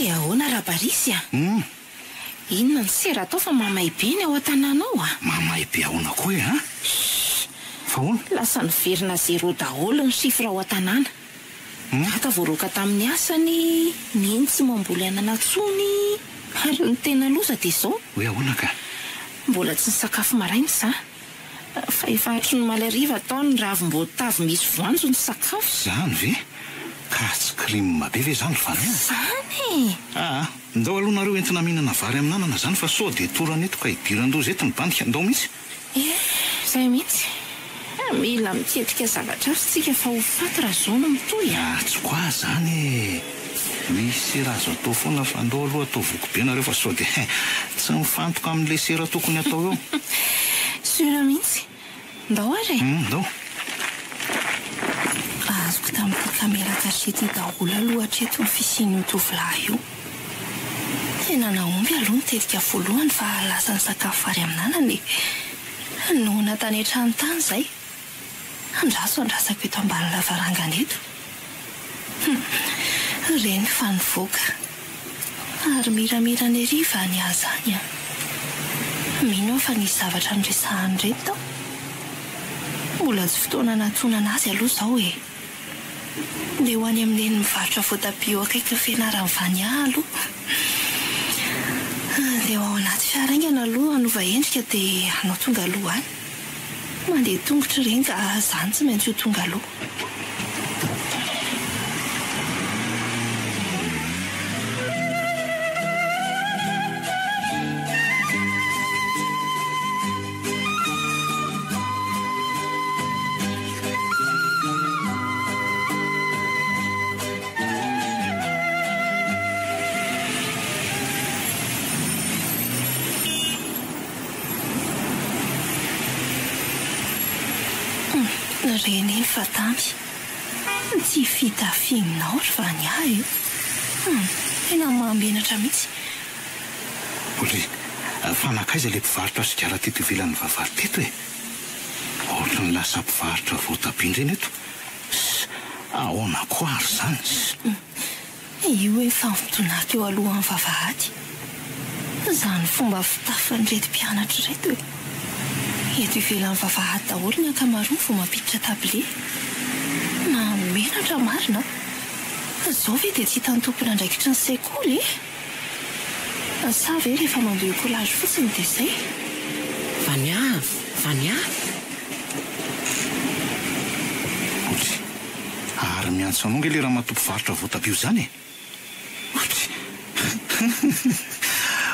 Speaker 4: Dia ahoana Rabarisy a?
Speaker 2: Hum.
Speaker 4: Inona no sera atao fa mamay be ny ao an-tanàna ao a?
Speaker 2: Mamay be ahoana koa e an?
Speaker 4: Shh!
Speaker 2: Fa ahoana?
Speaker 4: Lasa niverina zéro daholo ny chiffre ao an-tanàna. Dada voaroaka tamin'ny asany, Neny tsy mamboly anana intsony, ary ny tena loza dia izao.
Speaker 2: Hoe ahoana ka?
Speaker 4: Mbola tsy nisakafo maraina izaho, fa efa hatry ny omaly hariva tao ny ravim-boatavo misy voanjo ny sakafo.
Speaker 2: Izany ve? Ka tsy crime be ve izany ry Vania?
Speaker 4: Izany e!
Speaker 2: Aa, ndao aloha nareo entina mihinana vary amin'anana izany fa sao dia torana eto ka hidiran-doza eto ny bandika, ndao mihitsy.
Speaker 4: Ie, izay mihitsy. Mila miketrika zavatra hafa isika fa ho faty raha izao no mitohy a!
Speaker 2: Ah, tsy quoi zany e! Misy sera azo atao foana fa ndao aloha atao voky be nareo fa sao dia tsy mifantoka amin'ilay sera tokony atao eo.
Speaker 4: Sûr mihitsy. Ndao ary e!
Speaker 2: Hum, ndao.
Speaker 3: Azoko tamin'ity caméra cachée ity daholo aloha hatreto ny fisian'io tovolahy io. Tena nahomby aloha ny tetika voalohany fa lasa nisakafo vary amin'anana e! Noana tany an-trano tany izay. Andraso andrasako eto ambany lavarangana eto. Hum! Reny fa nivoaka. Ary miramirana ery va ny azy any an! Mino aho fa nisy zavatra noresahan'ireto tao. Mbola tsy fotoana hanantonana azy aloha izao e! Ndeha ho any amin'i Neny mivarotra voatabia eo akaikin'ny fianaran'i Vania aloha. Ndeha ho ao anaty fiara haingana aloha hanova endrika dia hanao tonga aloha any. Mandeha tongotra ireny ka izany tsy maintsy ho tonga aloha. Reny iny fa tamy. Tsy fitafianao ry Vania e. Tena mahamenatra mihitsy.
Speaker 2: Ory, fa nankaiza ilay mpivarotra sigara teto ivelan'ny vavahady teto e? Ohatry ny lasa mpivarotra voatabia indray ny eto. Ss, ahoana koa ary izany? Ss.
Speaker 3: Io efa midonà teo alohan'ny vavahady. Izany fomba fitafin'ireto mpianatra ireto e! Eto ivelan'ny vavahady daholo ny ankamaroany vao mampiditra tablier. Mahamenatra marina a! Izao ve dia tsy hitan'ny tompon'andraikitry ny sekoly e? Sa ve rehefa mandoa écolage fotsiny dia izay?
Speaker 1: Vania! Vania!
Speaker 2: Otry! Ary miantso anao nge le ramatoa mpivarotra voatabia io zany e! Otry!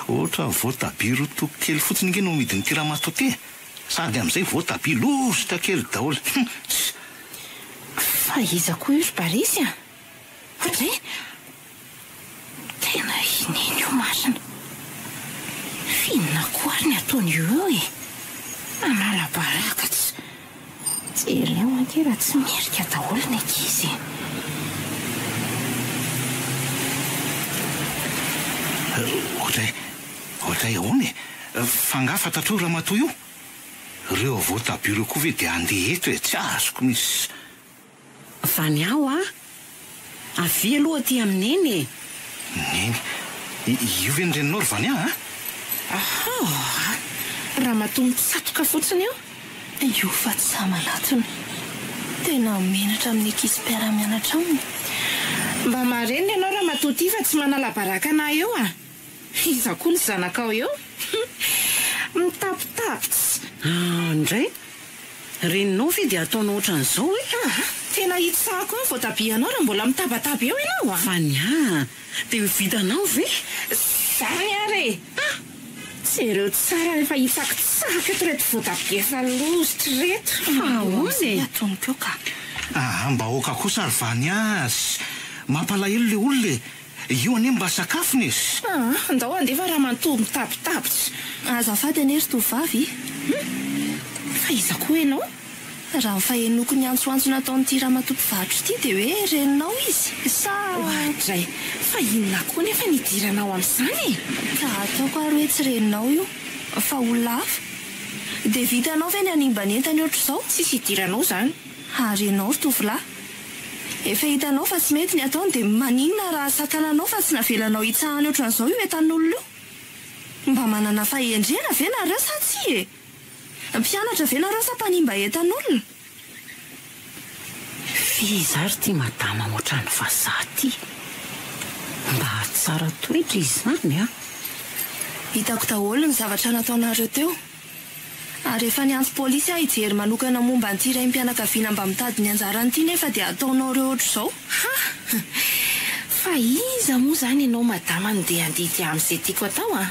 Speaker 2: Ohatra voatabia roa toko kely fotsiny nge no amidin'ity ramatoa ty e! Sady amin'izay voatabia lositra kely daholo! Hum! Tss!
Speaker 4: Fa iza koa io ry Barisy a? Otry! Tena i Neny io marina. F'inona koa ary ny ataon'io eo e? Manala baraka tsy. Jereo ange raha tsy merika daholo ny ankizy e.
Speaker 2: Ohatray, ohatray ahoana e? Fa angaha fantatrao io ramatoa io? Ireo voatabia ireo koa ve dia handeha eto e? Tsy azoko mihitsy.
Speaker 1: Vania hoa! Avia aloha aty amin'i Neny e!
Speaker 2: Neny? Io ve ny reninao ry Vania a?
Speaker 4: Aha! Ramatoa mitsatoka fotsiny eo.
Speaker 3: Io fa tsy sahy manatona. Tena menatra amin'ny ankizy mpiara-mianatra aminy.
Speaker 4: Mba marenina ianao ramatoa ity fa tsy manala baraka anah eo a! Iza koa ny zanakao eo? Mitapitapy tsy.
Speaker 1: Ah ndray! Reninao ve dia ataonao ohatran'izao e?
Speaker 4: Ah! Tena hitsahako eo ny voatabianao raha mbola mitabataba eo ianao a!
Speaker 1: Fa ny ahy dia ho vitanao ve?
Speaker 4: Zany ary e! Ah! Jereo tsara rehefa hitsakitsaka eto ireto voatabia efa lozitra ireto.
Speaker 1: Fa ahoana e?
Speaker 3: Atonoko eo ka.
Speaker 2: Ah! Mba aoka kosa ry Vania a! Mampalahelo le olona e! Io anie mba sakafony e!
Speaker 4: Ah! Ndao handefa ramatoa mitabitaby.
Speaker 3: Azafady anie ry tovovavy.
Speaker 4: Hum! Fa iza koa ianao?
Speaker 3: Raha ny fahenoako ny antsoantso nataon'ity ramatoa mpivarotra ity dia hoe reninao izy, sa.
Speaker 4: Oadray! Fa inona koa nefa ny idiranao amin'izany e?
Speaker 3: Ka ataoko ary hoe tsy reninao io, fa olona hafa. Dia vitanao ve ny hanimba ny entany ohatr'izao?
Speaker 4: Tsisy idiranao izany.
Speaker 3: Ary ianao ry tovolahy? Efa hitanao fa tsy mety ny ataony dia maninona raha sakananao fa tsy navelanao hitsahany ohatran'izao io entan'olona io? Mba manana fahendrena ve nareo sa tsia e? Mpianatra ve nareo sa mpanimba entan'olona?
Speaker 1: F'iza ary ity madama ohatran'ny vazaha ity? Mba tsara toetra izy izany an!
Speaker 3: Hitako daholo ny zavatra nataonareo teo. Ary efa niantso polisy aho hijery manokana momba an'ity raim-pianakaviana mba mitady ny anjarany ity nefa dia ataonaoreo ohatr'izao.
Speaker 4: Ha! Fa iza moa izany ianao madama no dia handidy ahy amin'izay tiako atao an?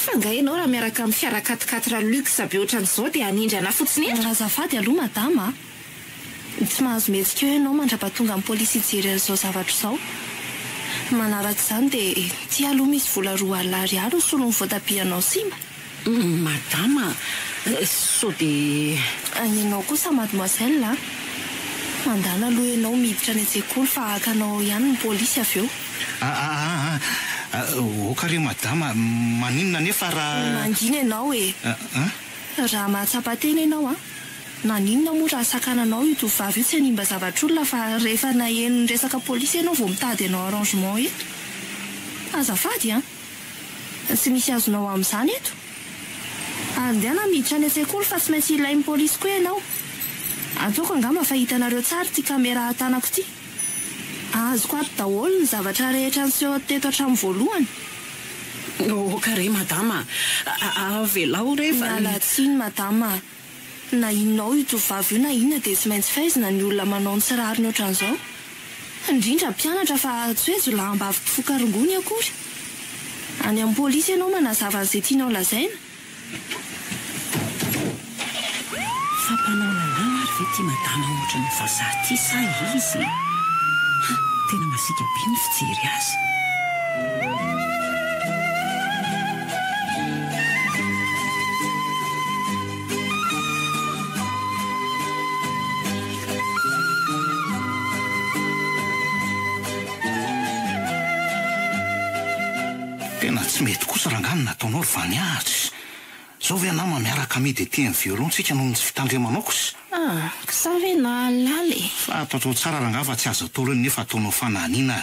Speaker 4: Fa angaha ianao raha miaraka amin'ny fiara quatre quatre luxe be ohatran'izao dia hanindry anà fotsiny eto?
Speaker 3: Azafady aloha madama a! Tsy mahazo mihetsika eo ianao mandra-pahatonga ny polisy hijery an'izao zavatra izao. Manaraka izany dia ity aloha misy vola 20 alina ariary ho solon'ny voatabia anao simba.
Speaker 1: Madama, sao dia.
Speaker 3: Ianao kosa mademoiselle a! Mandàna aloha ianao miditra any an-tsekoly fa haka anao ao ihany ny polisy avy eo.
Speaker 2: Aa ok re madama, maninona anefa raha.
Speaker 3: Mangina ianao e! Raha mahatsapa tena ianao an! Naninona moa raha sakananao io tovovavy io tsy hanimba zavatr'olona fa rehefa naheno ny resaka polisy ianao vao mitady hanao arrangement eto? Azafady an! Tsy misy azonao amin'izany eto. Ary ndehana miditra any an-tsekoly fa tsy maintsy ilain'ny polisy koa ianao. Ataoko angamba fa hitanareo tsara ity caméra an-tanako ity. Azoko ato daholo ny zavatra rehetra niseho teto hatramin'ny voalohany.
Speaker 1: Ok re madama a! Avelao re fa.
Speaker 3: Miala tsiny madama a! Na inona ao io tovovavy io na inona dia tsy maintsy faizina ny olona manao ny tsy rariny ohatran'izao. Indrindra mpianatra fa tsy hoe jiolaham-bavy mpifoka rongony akory. Any amin'ny polisy ianao manazava an'izay tianao lazaina.
Speaker 1: Fa mpanao lalàna ary ve ity madama ohatran'ny vazaha ity sa iza e? Ha, tena masiaka be ny fijery azy.
Speaker 2: Tena tsy mety kosa rangaha ny nataonao ry Vania a! Zao ve nama miaraka amidy ety amin'ny violon tsika noho ny tsy fitandremanao kosa?
Speaker 4: Ah, k'za ve nahalala e!
Speaker 2: Fa ataotao tsara rangaha fa tsy azo atao ireny nefa ataonao fanahiniana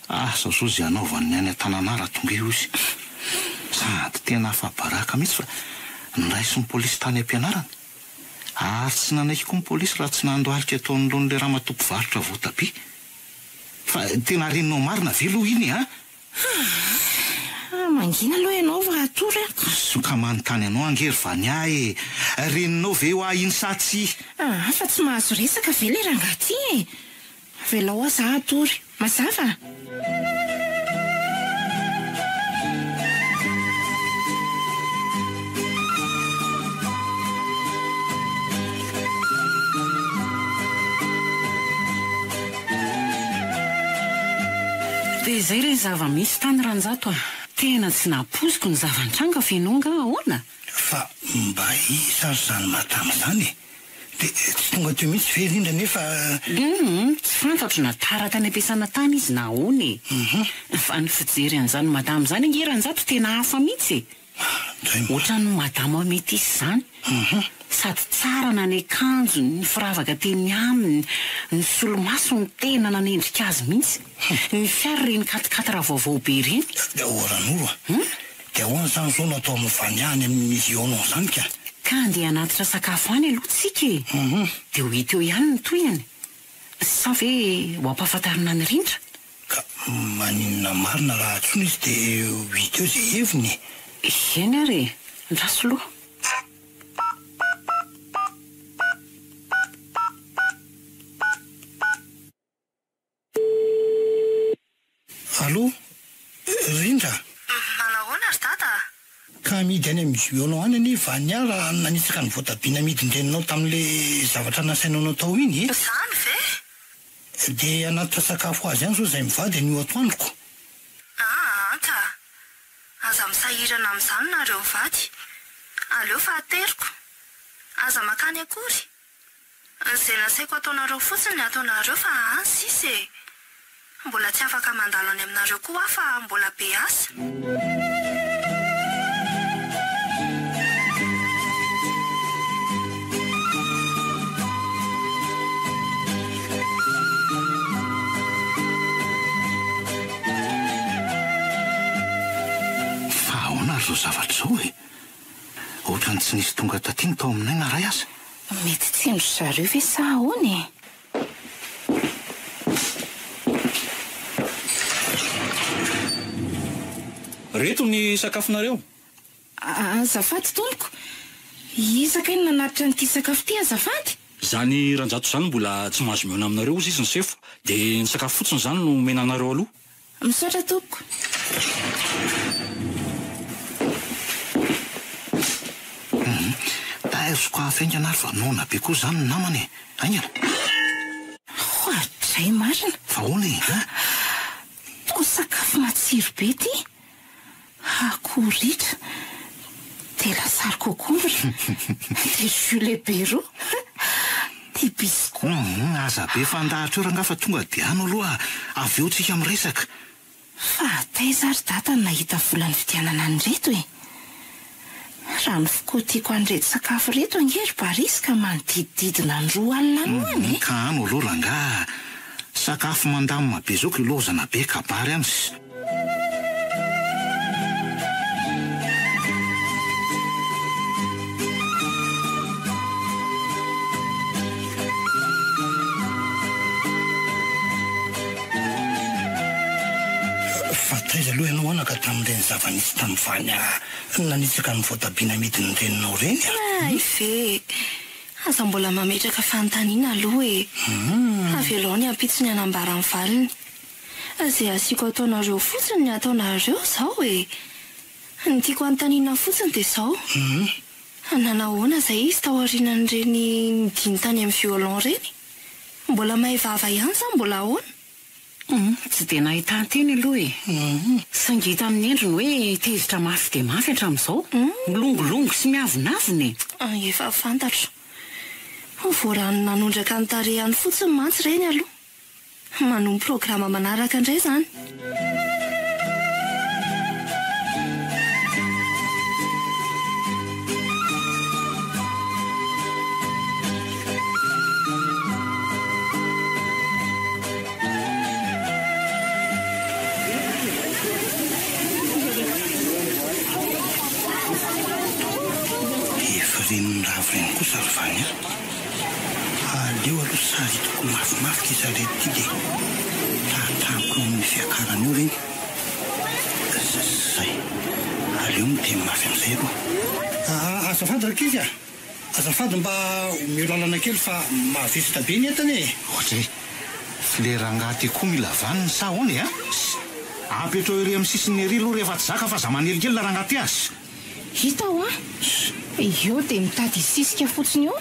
Speaker 2: a! Asa zao ze hanaovany ny any an-tanàna raha tonga eo izy. Sady tena afa-baraka mihitsy fa noraisin'ny polisy tany am-pianarana. Ary tsy nanaiky koa ny polisy raha tsy nandohalika teo anoloan'ilay ramatoa mpivarotra voatabia. Fa tena reninao marina ve aloha iny an?
Speaker 4: Haa, mangina aloha ianao fa hatory aho.
Speaker 2: Soka manontany anao ange ry Vania e! Reninao ve hoa iny sa tsia?
Speaker 4: Aa, fa tsy mahazo resaka ve ilay rangahy ity e? Avelao aho za hatory. Mazava?
Speaker 1: Dia izay re ny zava-misy tany Ranjato a! Tena tsy nampoiziko ny zava-nitranga f'enao angaha ahoana?
Speaker 5: Fa mba iza ary izany madama izany e? Dia tsy tonga teo mihitsy ve rindra nefa.
Speaker 1: Humm, tsy fantatro na tara tany am-piasana tany izy na ahoana e! Fa ny fijery an'izany madama izany ange Ranjato tena hafa mihitsy e! Ohatran'ny madama métisse izany. Sady tsara na ny akanjony, ny firavaka teny aminy, ny solomasony tena nanendrika azy mihitsy. Ny fiara ireny quat-quatre vaovao be ireny.
Speaker 5: Dia ahoa Ranoro a? Dia ahoana izany izao no atao amin'ny Vania any amin'ny Violon izany ka?
Speaker 1: Ka andeha hanatitra sakafo any aloha tsika e! Dia ho hita eo ihany ny tohiny. Sa ve ho ampahafantarina an'i Rindra?
Speaker 5: Ka maninona marina raha antsoina izy dia ho hita eo izay heviny e!
Speaker 1: Eny ary e! Andraso aloha.
Speaker 5: Allo, Rindra?
Speaker 3: Manahoana ry dada a?
Speaker 5: Ka amidy any amin'ny violon any anie Vania raha nanitsaka ny voatabia namidin-dreninao tamin'ilay zavatra nasainao natao iny e!
Speaker 3: Izany ve?
Speaker 5: Dia hanatitra sakafo ho azy any izao izahay mivady anio atoandroko.
Speaker 3: Aa ka! Aza misahirana amin'izany nareo mivady. Aleo fa ateriko. Aza makany akory. Izay nasaiko ataonareo fotsiny ny ataonareo fa any sisa e! Mbola tsy afaka mandalo any aminareo koa aho fa mbola be asa.
Speaker 2: Fa ahoana ary izao zavatra izao e? Ohatran'ny tsy nisy tonga taty ny tao aminay na iray aza.
Speaker 4: Mety tsy ndry zareo ve sa ahoana e?
Speaker 6: Reto ny sakafonareo.
Speaker 4: Azafady tompoko, iza kay no nanatitra an'ity sakafo ity azafady?
Speaker 6: Izany Ranjato izany mbola tsy mahazo mihaona aminareo hozy izy ny sefo, dia ny sakafo fotsiny izany no omena anareo aloha.
Speaker 4: Misaotra tompoko.
Speaker 2: Hum, tairiko avy haingana ary fa noana be koa izany ny namana e! Haingana!
Speaker 4: Oadray marina!
Speaker 2: Fa ahoana e? An?
Speaker 4: Toa sakafo matsiro be ity! Akoho ritra, dia lasary concombre, dia jus lehibe roa, dia biscuit.
Speaker 2: Humm, aza be fandahatra eo rangaha fa tonga dia ano aloha avy eo tsika miresaka.
Speaker 4: Fa taiza ary dada no nahita vola nividianana an'ireto e? Raha ny fikotiako an'ireto sakafo ireto ange ry Barisy ka manodidididina ny 20 any ho any e!
Speaker 2: Ka ano aloha rangaha, sakafo mandamina be zao kilaozana be kabary any.
Speaker 5: Fa taiza aloha ianao anaka tamin'ireny zava-nisy tamin'ny vany nanitsaka ny voatabia namidin'ny reninao ireny a?
Speaker 3: Hay ve! Aza mbola mametraka fanontaniana aloha e! Avelao ny ampitso ny hanambara ny valiny. Izay asiako ataonareo fotsiny ny ataonareo izao e! Ny tiako hanontaniana fotsiny dia izao, nanahoana izay izy taorianan'ireny nidiny tany amin'ny violon ireny? Mbola mahay vava ihany sa mbola ahoana?
Speaker 1: Humm, tsy dia nahitan-teny aloha e! Saingy hita amin'ny endriny hoe tezitra mafy dia mafy hatramin'izao, milongilongy sy miavonavona e!
Speaker 3: Efa fantatro. Vao rano nanondraka ny tarehiny fotsiny mantsy ireny aloha. Manohy programa manaraka indray izany.
Speaker 5: Efa ren'ny ravo ireny kosa ry Vania. Aleo aloha saritiko mafimafy ity sarety ity dia tratrako eo amin'ny fiakarana eo ireny. Zay. Aleo miteny mafy amin'izay aloha. Azafady rankizy a! Azafady mba omeo lalana kely fa mavesatra be ny entana e!
Speaker 2: Ohatra e! F'le rangahy ty koa mila vaniny sa ahoana e a? Apetrao ery amin'ny sisiny ery aloha rehefa tsy zaka fa aza manelingelina rangahy ty a!
Speaker 4: Hita hoa! Eo dia mitady hisisika fotsiny eo.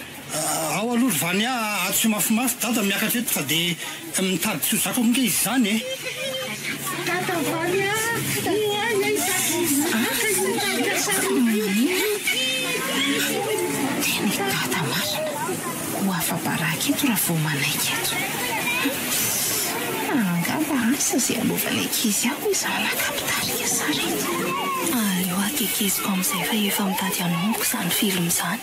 Speaker 5: Ao aloha ry Vania a, atsy mafimafy dada miakatra eto fa dia mitady tsy ho zakako nge izy izany e!
Speaker 7: Dada Vania a, oay ay sady mizaka io mitarika sary be io.
Speaker 4: Tena i dada marina, ho afa-baraka eto raha vao manaiky eto. Angamba an! Asa izay hanaovan'ny ankizy ahy hoy zanaka mpitarika sarety.
Speaker 3: Aleo akekeziko amin'izay fa efa mitady hanomboka izany film izany.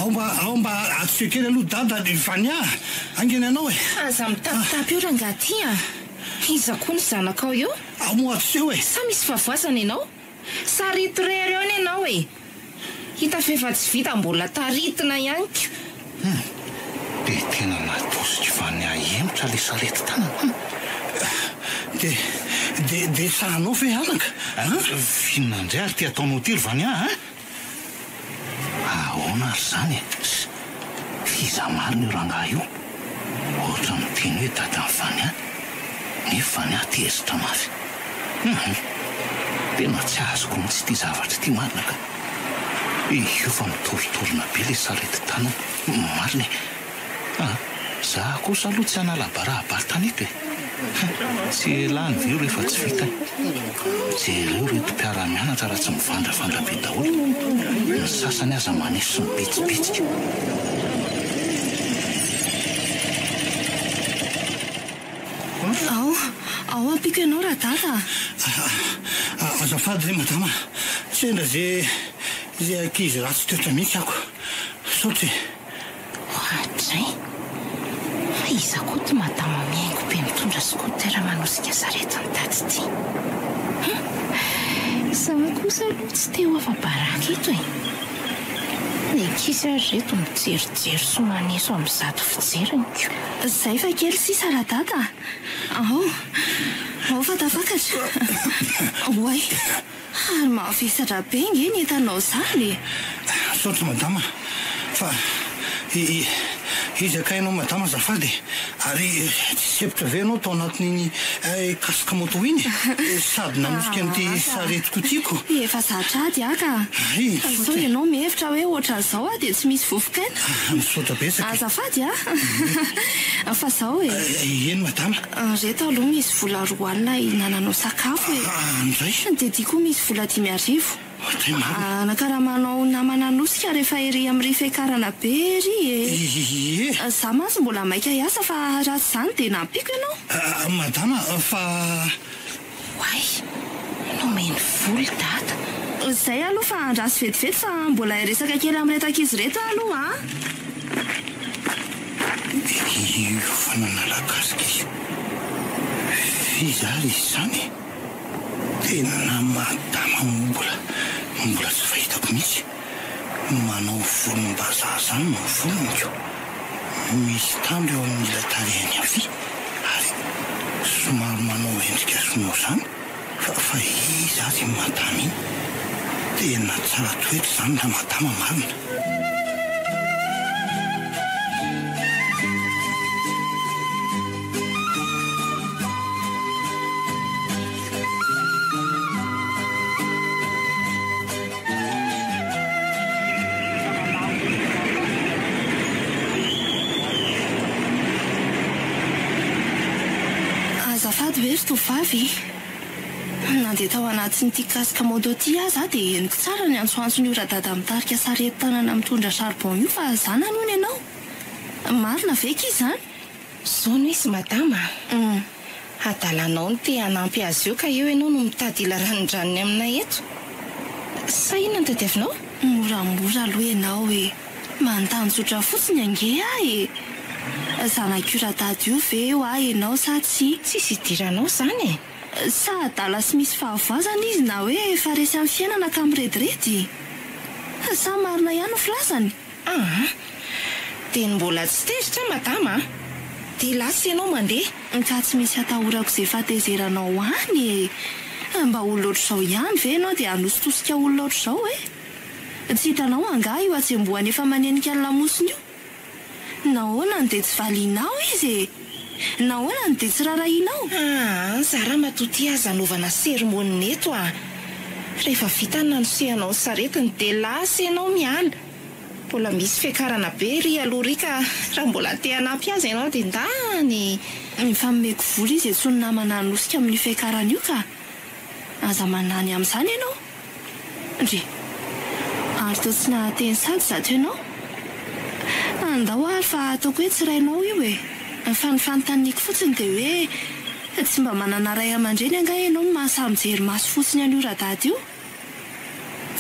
Speaker 5: Ao mba, ao mba atsio kely aloha dada ry Vania a! Haingana ianao e!
Speaker 4: Aza mitapitapy eo rangahy ty a! Iza koa ny zanakao eo?
Speaker 5: Ao moa atsio e!
Speaker 4: Sa misy fahavoazana ianao? Sarito irery eo ny anao e! Hita f'efa tsy vita mbola taritina ihany ko!
Speaker 2: Hum! Dia tena natosiky Vania hihemotra ilay sarety tanana an!
Speaker 5: Dia, dia, dia sahanao ve anaka an?
Speaker 2: F'inona indray ary ity ataonao ity ry Vania an? Ahoana ary izany e? F'iza marina io rangahy io? Ohatra miteny hoe dadan'i Vania, nefa Vania tezitra mafy. Hum! Tena tsy azoko mihitsy ity zavatra ity marina ka. Io fa mitorotoroana be ilay sarety tanana, marina e! Ah! Za kosa aloha tsy hanala barà-batana eto e! Tsy elah ny veo rehefa tsy vita e! Jereo ireto mpiara-mianatra raha tsy mivandravandra be daholo. Ny sasany aza maneso sy mibitsibitsika.
Speaker 3: Ao, ao ampiako ianao Radada
Speaker 5: a! Azafady re madama, sendra ze ze ankizy ratsy toetra mihitsy ako. Misaotra e!
Speaker 4: Oadray! Fa iza koa ty madama mihaingo be mitondra scooter manosika sarety mitady ity? Hum! Izaho kosa aloha tsy te ho afa-baraka eto e! Ny ankizy ary ireto mijerijery sy maneso amin'izato fijeriny ko!
Speaker 3: Zay fa kely sisa radada a! Ao! Ao fa tafakatra! Oay! Ary mavesatra be nge ny entanao zany e!
Speaker 5: Misaotra madama fa iza kay ianao madama azafady e! Ary tsy sempotra ve ianao tao anatin'iny casque moto iny e? Sady nanosika an'ity saretiko ity ko!
Speaker 3: Efa zatra ady aho ka!
Speaker 5: Hay,
Speaker 3: Sao
Speaker 5: misaotra e!
Speaker 3: ianao mihevitra hoe ohatran'izao aho dia tsy misy vovokaina?
Speaker 5: Misaotra betsaka e!
Speaker 3: Azafady a! Fa zao e!
Speaker 5: Eny madama.
Speaker 3: Reto aloha misy vola 20 hihinananao sakafo e!
Speaker 5: Ndray!
Speaker 3: Dia ty koa misy vola 5000.
Speaker 5: Ndray marina!
Speaker 3: Anakaramanao namana hanosika rehefa ery amin'ny fiakarana be ery e!
Speaker 5: Ie!
Speaker 3: Za mantsy mbola maika hiasa fa raha tsy izany dia nampiako ianao.
Speaker 5: Madama fa.
Speaker 4: Oay! Nomeny vola i dada.
Speaker 3: Zay aloha fa andraso vetivety fa mbola hiresaka kely amin'ireto ankizy ireto aho aloha a!
Speaker 5: Io fa nanala casque io. F'iza ary izy izany e? Tena madama mbola mbola tsy fahitako mihitsy. Manao volom-bazaha izany ny volony ko. Misy tandro eo amin'ny ila tarehiny havia ary somary manao endrika sinoa izany fa fa iza ary iny madama iny? Tena tsara toetra izany ramadama marina.
Speaker 3: Azafady ve ry tovovavy? Nandeha tao anatin'ity casque moto ity aho za dia henoko tsara ny antsoantson'io radada mitarika sarety tanana mitondra charbon io fa zanany hono ianao. Marina ve akia izany?
Speaker 4: Zao no izy madama a! Hadalanao ny te hanampy azy eo ka eo ianao no mitady hila ranondranony aminay eto. Sa inona no tadiavinao?
Speaker 3: Moramora aloha ianao e! Manontany tsotra fotsiny ange aho e! Zanak'io radada io ve hoa ianao sa tsia?
Speaker 4: Tsisy idiranao izany e!
Speaker 3: Sa adala sy misy fahavoazana izy na hoe efa resy amin'ny fiainana ka mirediredy? Sa marina ihany ny filazany?
Speaker 4: Aa! Dia ny mbola tsy tezitra madama a! Dia lasa ianao mandeha.
Speaker 3: Ka tsy misy atahorako izay fahatezeranao any e! Mba olona ohatr'izao ihany ve ianao dia hanositosika olona ohatr'izao e? Tsy hitanao angaha io hatsembohany efa manenika ny lamosiny io? Nahoana no dia tsy valianao izy e? Nahoana no dia tsy rarahianao?
Speaker 4: Aa! Za ramatoa ty aza anaovana sermone eto a! Rehefa vita ny nanosehanao ny saretiny dia lasa ianao miala. Mbola misy fiakarana be ery aloha ery ka raha mbola te hanampy azy ianao dia ndany e!
Speaker 3: Efa nomeko vola izy antsoiny namana hanosika amin'io fiakarana io ka! Aza manahy ny amin'izany ianao. Ndry! Ary toa tsy nahateny sady izato ianao? Andao ary fa ataoko hoe tsy rainao io e! Fa ny fanontaniako fotsiny dia hoe tsy mba manana ray aman-dreny angaha ianao no mahasahy mijery maso fotsiny an'io radada io?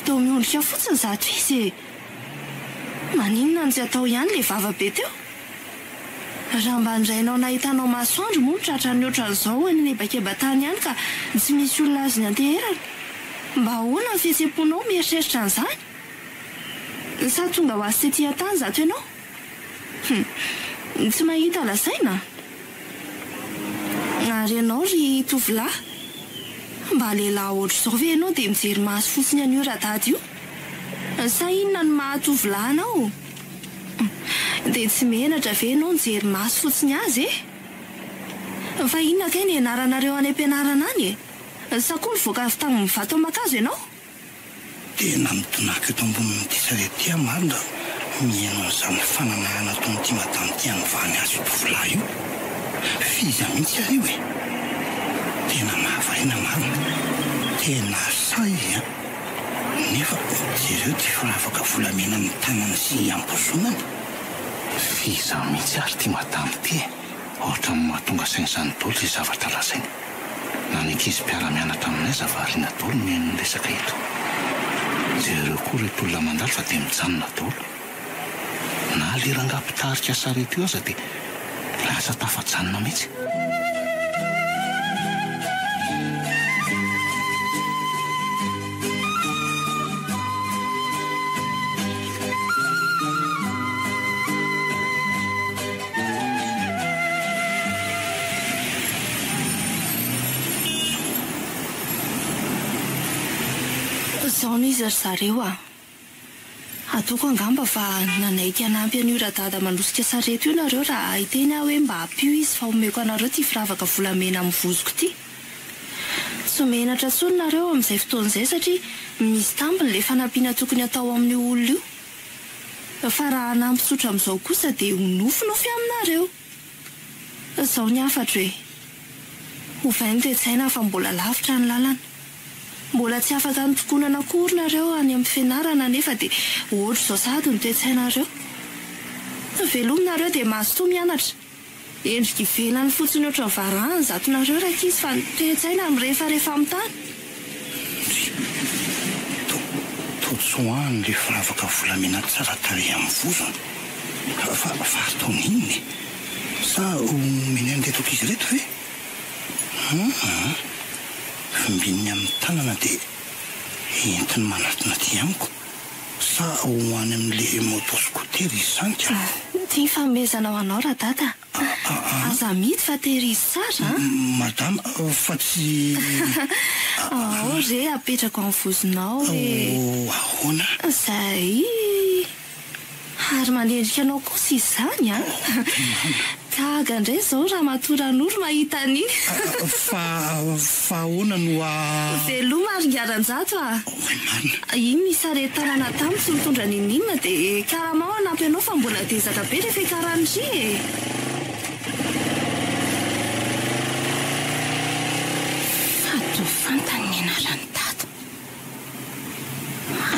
Speaker 3: Toa miondrika fotsiny izato izy e! Maninona no tsy atao ihany ilay vava be teo? Raha mba ny rainao nahitanao masoandro moa no tratran'ny ohatran'izao any an'hebakeba-tany ihany ka tsy misy olona azony anteherana, mba ahoana ny fihetsem-ponao mieritreritra an'izany? Sa tonga ho azy tety an-tany izato ianao? Hum, tsy mahita lazaina? Ary ianao ry tovolahy, mba lehilahy ohatr'izao ve ianao dia mijery maso fotsiny an'io radada io? Sa inona no maha tovolahy anao? Dia tsy menatra ve ianao mijery maso fotsiny azy e? Fa inona kay ny ianaranareo any am-pianarana any e? Sa koa nivoaka avy tamin'ny vato aman-kazo ianao?
Speaker 5: Tena midonàka eto ambonin'ity sarety ity aho marina raha mihaino an'izany fananahana ataon'ity madame ity hanovany azy io tovolahy io. F'iza mihitsy ary io e? Tena mahavariana marina. Tena sahy izy an! Nefa jereo ity firavaka volamena amin'ny tanany sy am-bozonany.
Speaker 2: F'iza mihitsy ary ity madame ity e? Ohatran'ny mahatonga saina izany daholo izay zavatra lazainy. Na ny ankizy mpiara-mianatra aminay aza variana daholo mihaino ny resaka eto. Jereo koa ireto olona mandalo fa dia mijanona daholo. Na le rangahy mpitarika sarety io aza dia lasa tafajanona mihitsy.
Speaker 3: Zao no izy ry zareo a! Ataoko angamba fa nanaiky hanampy an'io radada manosika sarety io nareo raha hiteny aho hoe mba ampio izy fa omeko anareo ity firavaka volamena amin'ny vozoko ity. Tsy ho menatra intsony nareo amin'izay fotoana izay satria misy tambiny ilay fanampiana tokony hatao amin'io olona io. Fa raha hanampy tsotra amin'izao kosa dia ho nofinofy aminareo. Izao ny hafatro e. Ovay ny toe-tsaina fa mbola lavitra ny lalana. Mbola tsy afaka nitokonana akory nareo any amin'ny fianarana nefa dia ohatr'izao sahady ny toe-tsainareo. Velomy nareo dia mazotoa mianatra. Endrika ivelany fotsiny ohatran'ny varahana izato nareo rankizy fa ny toe-tsaina mirefarefa amin'ny tany.
Speaker 5: Ndry. To, to tsoahany le firavaka volamena tsara tarehy amin'ny vozony. Fa, fa ataony inona e? Sa omeny an'ireto ankizy ireto ve? Hum, vimbininy amin'ny tanana dia entiny manatona aty amiko. Sa ho any amin'le moto scooter izy izany ka?
Speaker 3: Ity ny fanomezana ho anao Radada a! Aza amidy fa tehirizo tsara a!
Speaker 5: Madama, fa tsy.
Speaker 3: Ao re, apetrako amin'ny vozonao e!
Speaker 5: Oh, ahoana?
Speaker 3: Izay! Ary manendrika anao kosa izany an! Gaga indray izao Ramatoa Ranoro mahita an'iny.
Speaker 5: Fa, fa ahoana no a.
Speaker 3: Veloma ry Ngaranjato a!
Speaker 5: Oay marina.
Speaker 3: Iny nisy sarety tanàna tamiko tsy nitondra n'inon'inona dia karamao hanampy anao fa mbola dezaka be ilay fiakaran'dry e!
Speaker 4: Fa toa fantany ny anaran'i Dada.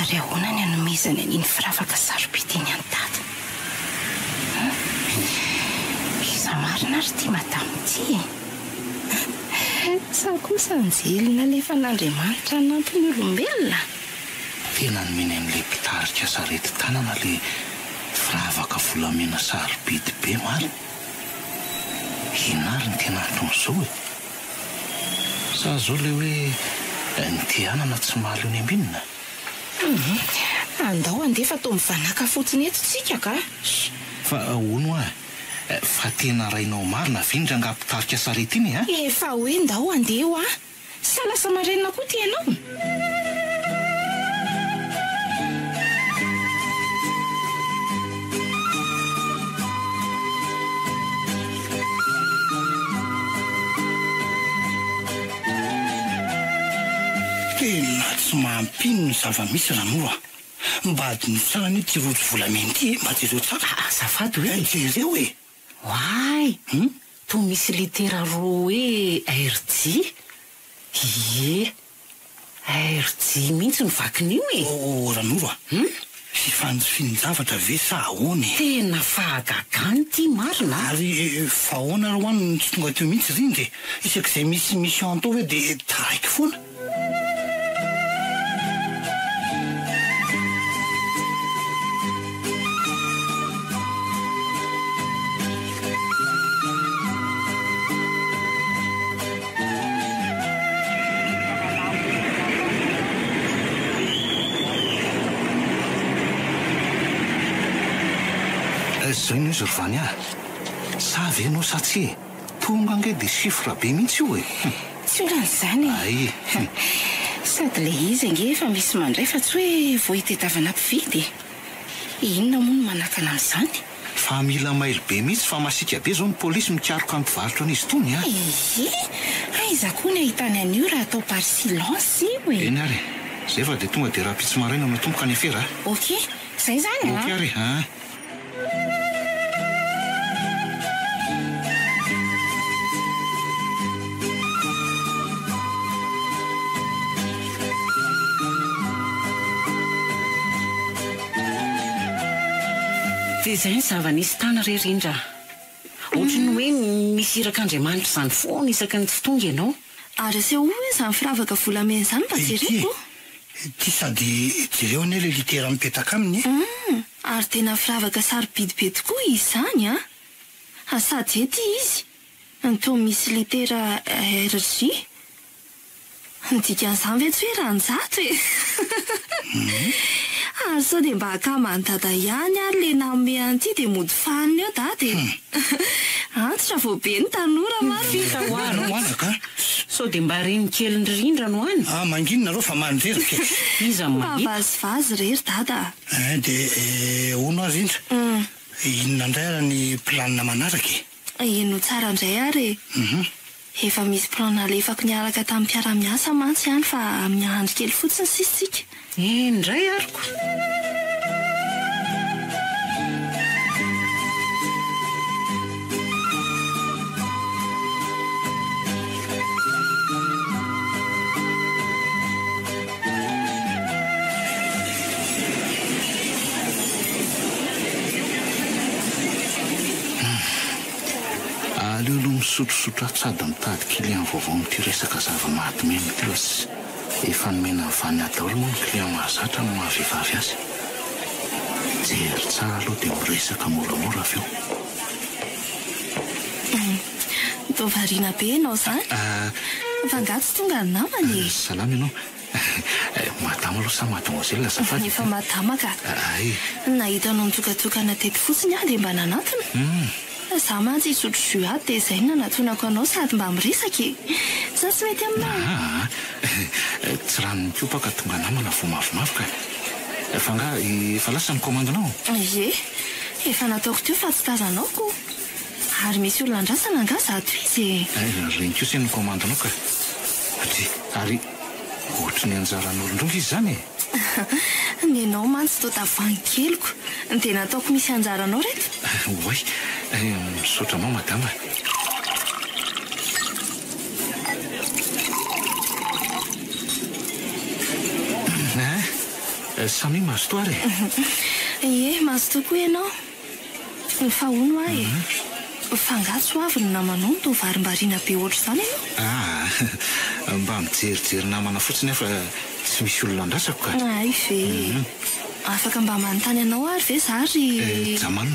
Speaker 4: Ary ahoana ny hanomezany an'iny firavaka sarobidy iny an'i Dada? Hum? Iza marina ary ity madama ity e? Sa kosa anjely nalefan'Andriamanitra hanampy ny olombelona?
Speaker 2: Tena nomeny an'ilay mpitarika sarety tanana ilay firavaka volamena sarobidy be marina. Inona ary ny tena anton'izao e? Sa zao le hoe ny te hanana tsy mahaleo ny ambinina?
Speaker 4: Humm, andao handeha fa toa mivanàka fotsiny eto tsika ka!
Speaker 2: Fa hono hoa e, fa tena rainao marina ve iny rangahy mpitarika sarety iny e?
Speaker 4: Efa hoe ndao handeha hoa! Sa lasa marenina koa ty ianao?
Speaker 5: Tena tsy mampino ny zava-misy Ranoro a! Mba adino tsara anie ity rojo volamena ity e! Mba jereo tsara.
Speaker 1: Azafady hoe?
Speaker 5: Jereo e!
Speaker 1: Oay! Toa misy litera roa hoe RJ? Ie! RJ mihitsy no vakin'io e!
Speaker 5: Oh Ranoro a! Fifanjifin-javatra ve sa ahoana e?
Speaker 1: Tena fahagagana ity marina a!
Speaker 5: Ary fa ahoana ary ho'a no tsy tonga teo mihitsy rindra e? Isak'izay misy mission atao ve dia taraiky foana?
Speaker 2: Zay no izy ry Vania a! Sa ve ianao sa tsia e? Tonga ange dia chiffre be mihitsy io e!
Speaker 4: Tsy olana izany e!
Speaker 2: Ay!
Speaker 4: Sady ilay izy ange efa misy mandray fa tsy hoe vao hitadiavana mpividy e! Inona moa no manakana an'izany?
Speaker 2: Fa mila mailo be mihitsy fa masiaka be zao ny polisy mikaroka ny mpivarotra an'izy itony a!
Speaker 4: Ehe! Aiza koa ny ahitany an'io raha atao par silence io e!
Speaker 2: Eny ary e! Zay fa dia tonga dia rahampitso maraina no atomboka ny afera a!
Speaker 4: Ok! Zay zany
Speaker 2: a! Ok ary e! A!
Speaker 1: Dia izay ny zava-nisy tany re Rindra a! Ohatry ny hoe misy irak'Andriamanitra izany foana isaky ny tsy tonga ianao.
Speaker 3: Ary asehoy hoe izany firavaka volamena izany mba jereko.
Speaker 5: Ity sady jereo anie ilay litera mipetaka aminy e!
Speaker 3: Hum, ary tena firavaka sarobidy be tokoa izy izany an! Sady ety izy no toa misy litera RJ. Ny dikan'izany ve tsy hoe ranjato e? Ary sao dia mba akaman'i dada ihany ary le nanome an'ity dia mody fanina eo dada e! Antitra vao be ny tanora mantsy.
Speaker 1: Vita ho ahy
Speaker 5: Ianao anaka a!
Speaker 1: Sao dia mba reny kelin'i Rindra no any?
Speaker 5: Ah, mangina nareo fa mandreraka e!
Speaker 1: Iza no
Speaker 3: Mba
Speaker 1: mahita?
Speaker 3: vazivazy re ry dada a!
Speaker 5: Eh, dia hono ary Rindra, inona indray ary ny planina manaraka e?
Speaker 3: Henoy tsara indray ary e! Efa misy plan nalefako niaraka tamin'ny mpiara-miasa mantsy any fa miandry kely fotsiny sisa isika.
Speaker 1: Eny indray ary ko!
Speaker 2: Aleo aloha misotrosotro ato sady mitady client vaovao amin'ity resaka zava-mahadomelina ity fa efa nomena an'i Vania daholo moa ny client mahazatra amin'ny maha vehivavy azy. Mijery tsara aloha dia miresaka moramora avy eo.
Speaker 3: Toa variana be ianao izany. Fa angaha tsy tonga ny namana e?
Speaker 2: Salama ianao. Madama aloha sa mademoiselle azafady?
Speaker 3: Efa madama ka.
Speaker 2: Hay.
Speaker 3: Nahita anao nitokatokana teto fotsiny aho dia mba nanatona. Za mantsy hisotro jus ato dia izay no nanatonako anao sady mba miresaka e. Sa tsy mety aminao?
Speaker 2: Aa tsy rano mikopaka tonga namana vao mavomavo ka. Fa angaha efa lasa ny commande-nao?
Speaker 3: Ie, efa nataoko teo fa tsy tazanao ko. Ary misy olona andrasana angaha zato izy e?
Speaker 2: Ireny kosa ny commande-nao ka. Dry, ary ohatry ny anjaran'olon-droa izy izany e?
Speaker 3: Nenao mantsy toa tavoahangy keliko, dia nataoko misy anjaranao reto.
Speaker 2: Oay, misaotra anao madama. Hein, samia mazotoa ary
Speaker 3: e. Ie, mazotoa koa ianao. Fa hono hoa e, fa angaha tsy ho avy ny namanao no toa varimbariana be ohatr'izany ianao?
Speaker 2: Ah, mba mijerijery namana fotsiny aho fa tsy misy olona andrasako ka.
Speaker 3: Hay ve e! Afaka mba manontany anao ary ve za ry.
Speaker 2: Jamal,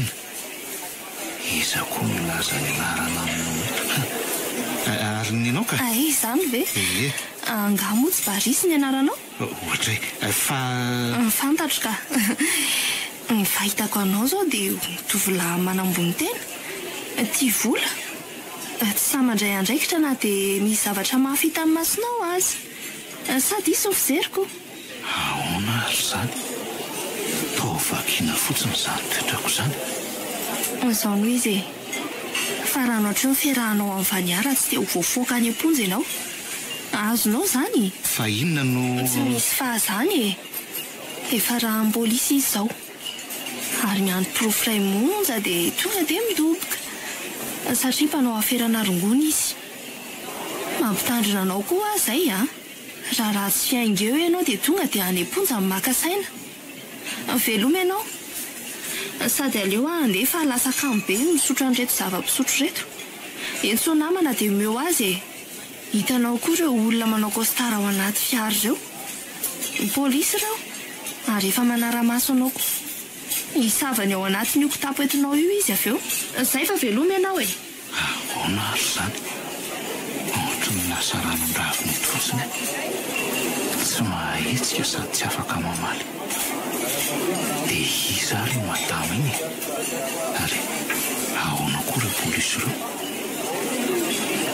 Speaker 2: iza koa no milaza ny anarana aminao eto? Ary ny anao ka?
Speaker 3: Hay, izany ve?
Speaker 2: Ie.
Speaker 3: Angaha moa tsy Barisy ny anaranao?
Speaker 2: Ohatray fa.
Speaker 3: Fantatro ka. Ny fahitako anao izao dia tovolahy manambony tena, tia vola, tsy sahy mandray andraikitra na dia misy zavatra mafy hitan'ny masonao aza. Sa diso ny fijeriko?
Speaker 2: Ahoana ary izany? Toa vakiana fotsiny izany toetrako izany.
Speaker 3: Izao no izy e. Farano hatreo ny fiarahanao amin'i Vania raha tsy te ho voafoaka any am-ponja ianao. Azonao izany?
Speaker 2: Fa inona no.
Speaker 3: Tsy misy fa izany e! Efa raham-polisy izy izao. Ary miandry porofo iray monja dia tonga dia midoboka. Satria mpanao aferana rongony izy. Mampitandrina anao koa aho izay an! Raha ratsy fiainga eo ianao dia tonga dia any am-ponja ny maka saina. Veloma ianao. Sady aleo aho handeha fa lasa kamo be ny misotro an'ireto zava-pisotro ireto. Entso namana dia omeo azy e! Hitanao koa ireo olona manao costard ao anaty fiara ireo. Polisy ireo ary efa manara-maso anao koa. Hisava ny ao anatin'io kitapo entinao io izy avy eo. Izay fa veloma ianao e!
Speaker 2: Ahoana ary izany? Ohatry ny lasa ranon-dravina eto fotsiny aho. Tsy mahahetsika sady tsy afaka mamaly. Dia iza ary io madama iny e? Ary ahoana koa ireo polisy ireo?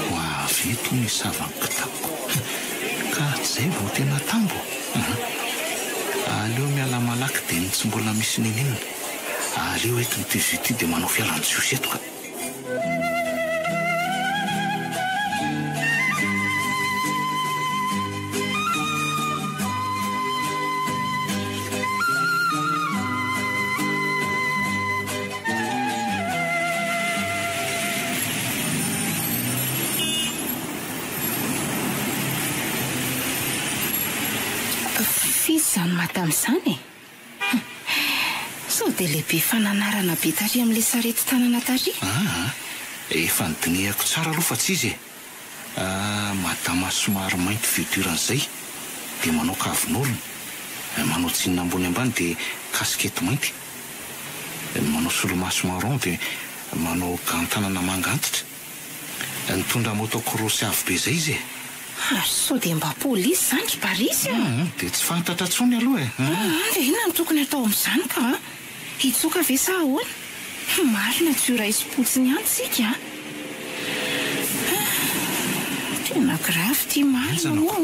Speaker 2: Ho avy eto hono hisava ny kitapoko. Ka izay vao tena tambo a! Aleo miala malaky dia ny tsy mbola misy n'inon'inona. Aleo eto ny tgv ity dia manao fialan-jiosy eto ka.
Speaker 4: F'iza izany madama izany e? Sao dia le be fananarana be tary amin'ilay sarety tanana tary?
Speaker 2: Aa, efa nodinihako tsara aloha fa tsy izy e! Ah, madama somary mainty fihodirana izay, dia manao kavin'orona, manao jean ambony ambany dia casquette mainty, manao solomaso marron dia manao gant tanana manga antitra. Nitondra moto cross avo be zay izy e!
Speaker 4: Ary sao dia mba polisy izany ry Barisy a!
Speaker 2: Hum, dia tsy fantatra intsony aloha e!
Speaker 4: Hum, dia inona no tokony atao amin'izany ka? Hitsoaka ve sa ahoana? Marina tsy ho raisim-potsiny ihany tsika a! Tena grave ity marina moa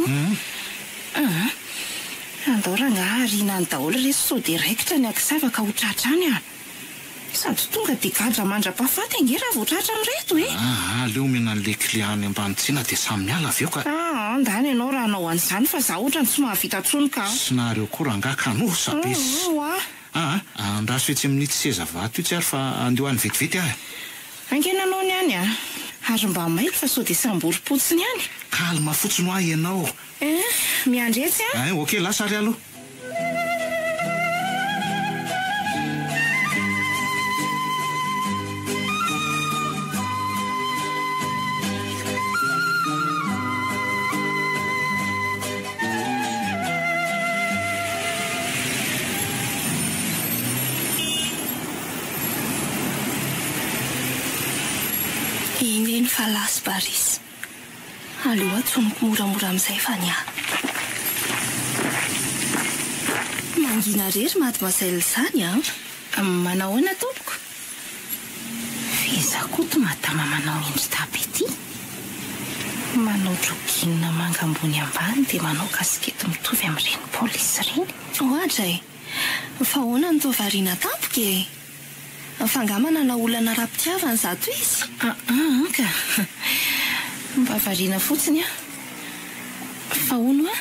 Speaker 4: a! Andao rangaha ariana any daholo re sao dia raikitra ny ankisava ka ho tratra any a! Sady tonga dia gadra mandra-pahafaty ange raha vao tratra amin'ireto e!
Speaker 2: Aa aleo omena an'ilay client any ambany tsena dia samy miala avy eo ka!
Speaker 4: Aa ndany ianao raha hanao an'izany fa za otrany tsy mahavita tsony ka!
Speaker 2: Sy nareo koa rangaha kanosa be sy.
Speaker 4: Aa oa!
Speaker 2: Aa andraso etsy amin'itsy seza vato itsy ary fa andeha ho any vetivety aho e!
Speaker 4: Haingana anao ny any a! Ary mba mailo fa sao dia samborim-potsiny any!
Speaker 2: Calme fotsiny hoa ianao!
Speaker 4: Eh! Miandry etsy a!
Speaker 2: Eh! Ok lasa ary aloha!
Speaker 3: Iny eny fa lasa Baris. Aleo atsonoko moramora amin'izay fa ny ahy. Mangina re ry mademoiselle izany an!
Speaker 4: Manahoana tompoko? F'iza koa ty madama manao endri-daba ity? Manao jogging manga ambony ambany dia manao kasikety mitovy amin'ireny polisy ireny.
Speaker 3: Ohatra e! Fa ahoana no toa variana tampoka e? Fa angaha manana olana ara-pitiavana izato izy?
Speaker 4: Aa ka! Mba variana fotsiny aho. Fa hono hoa?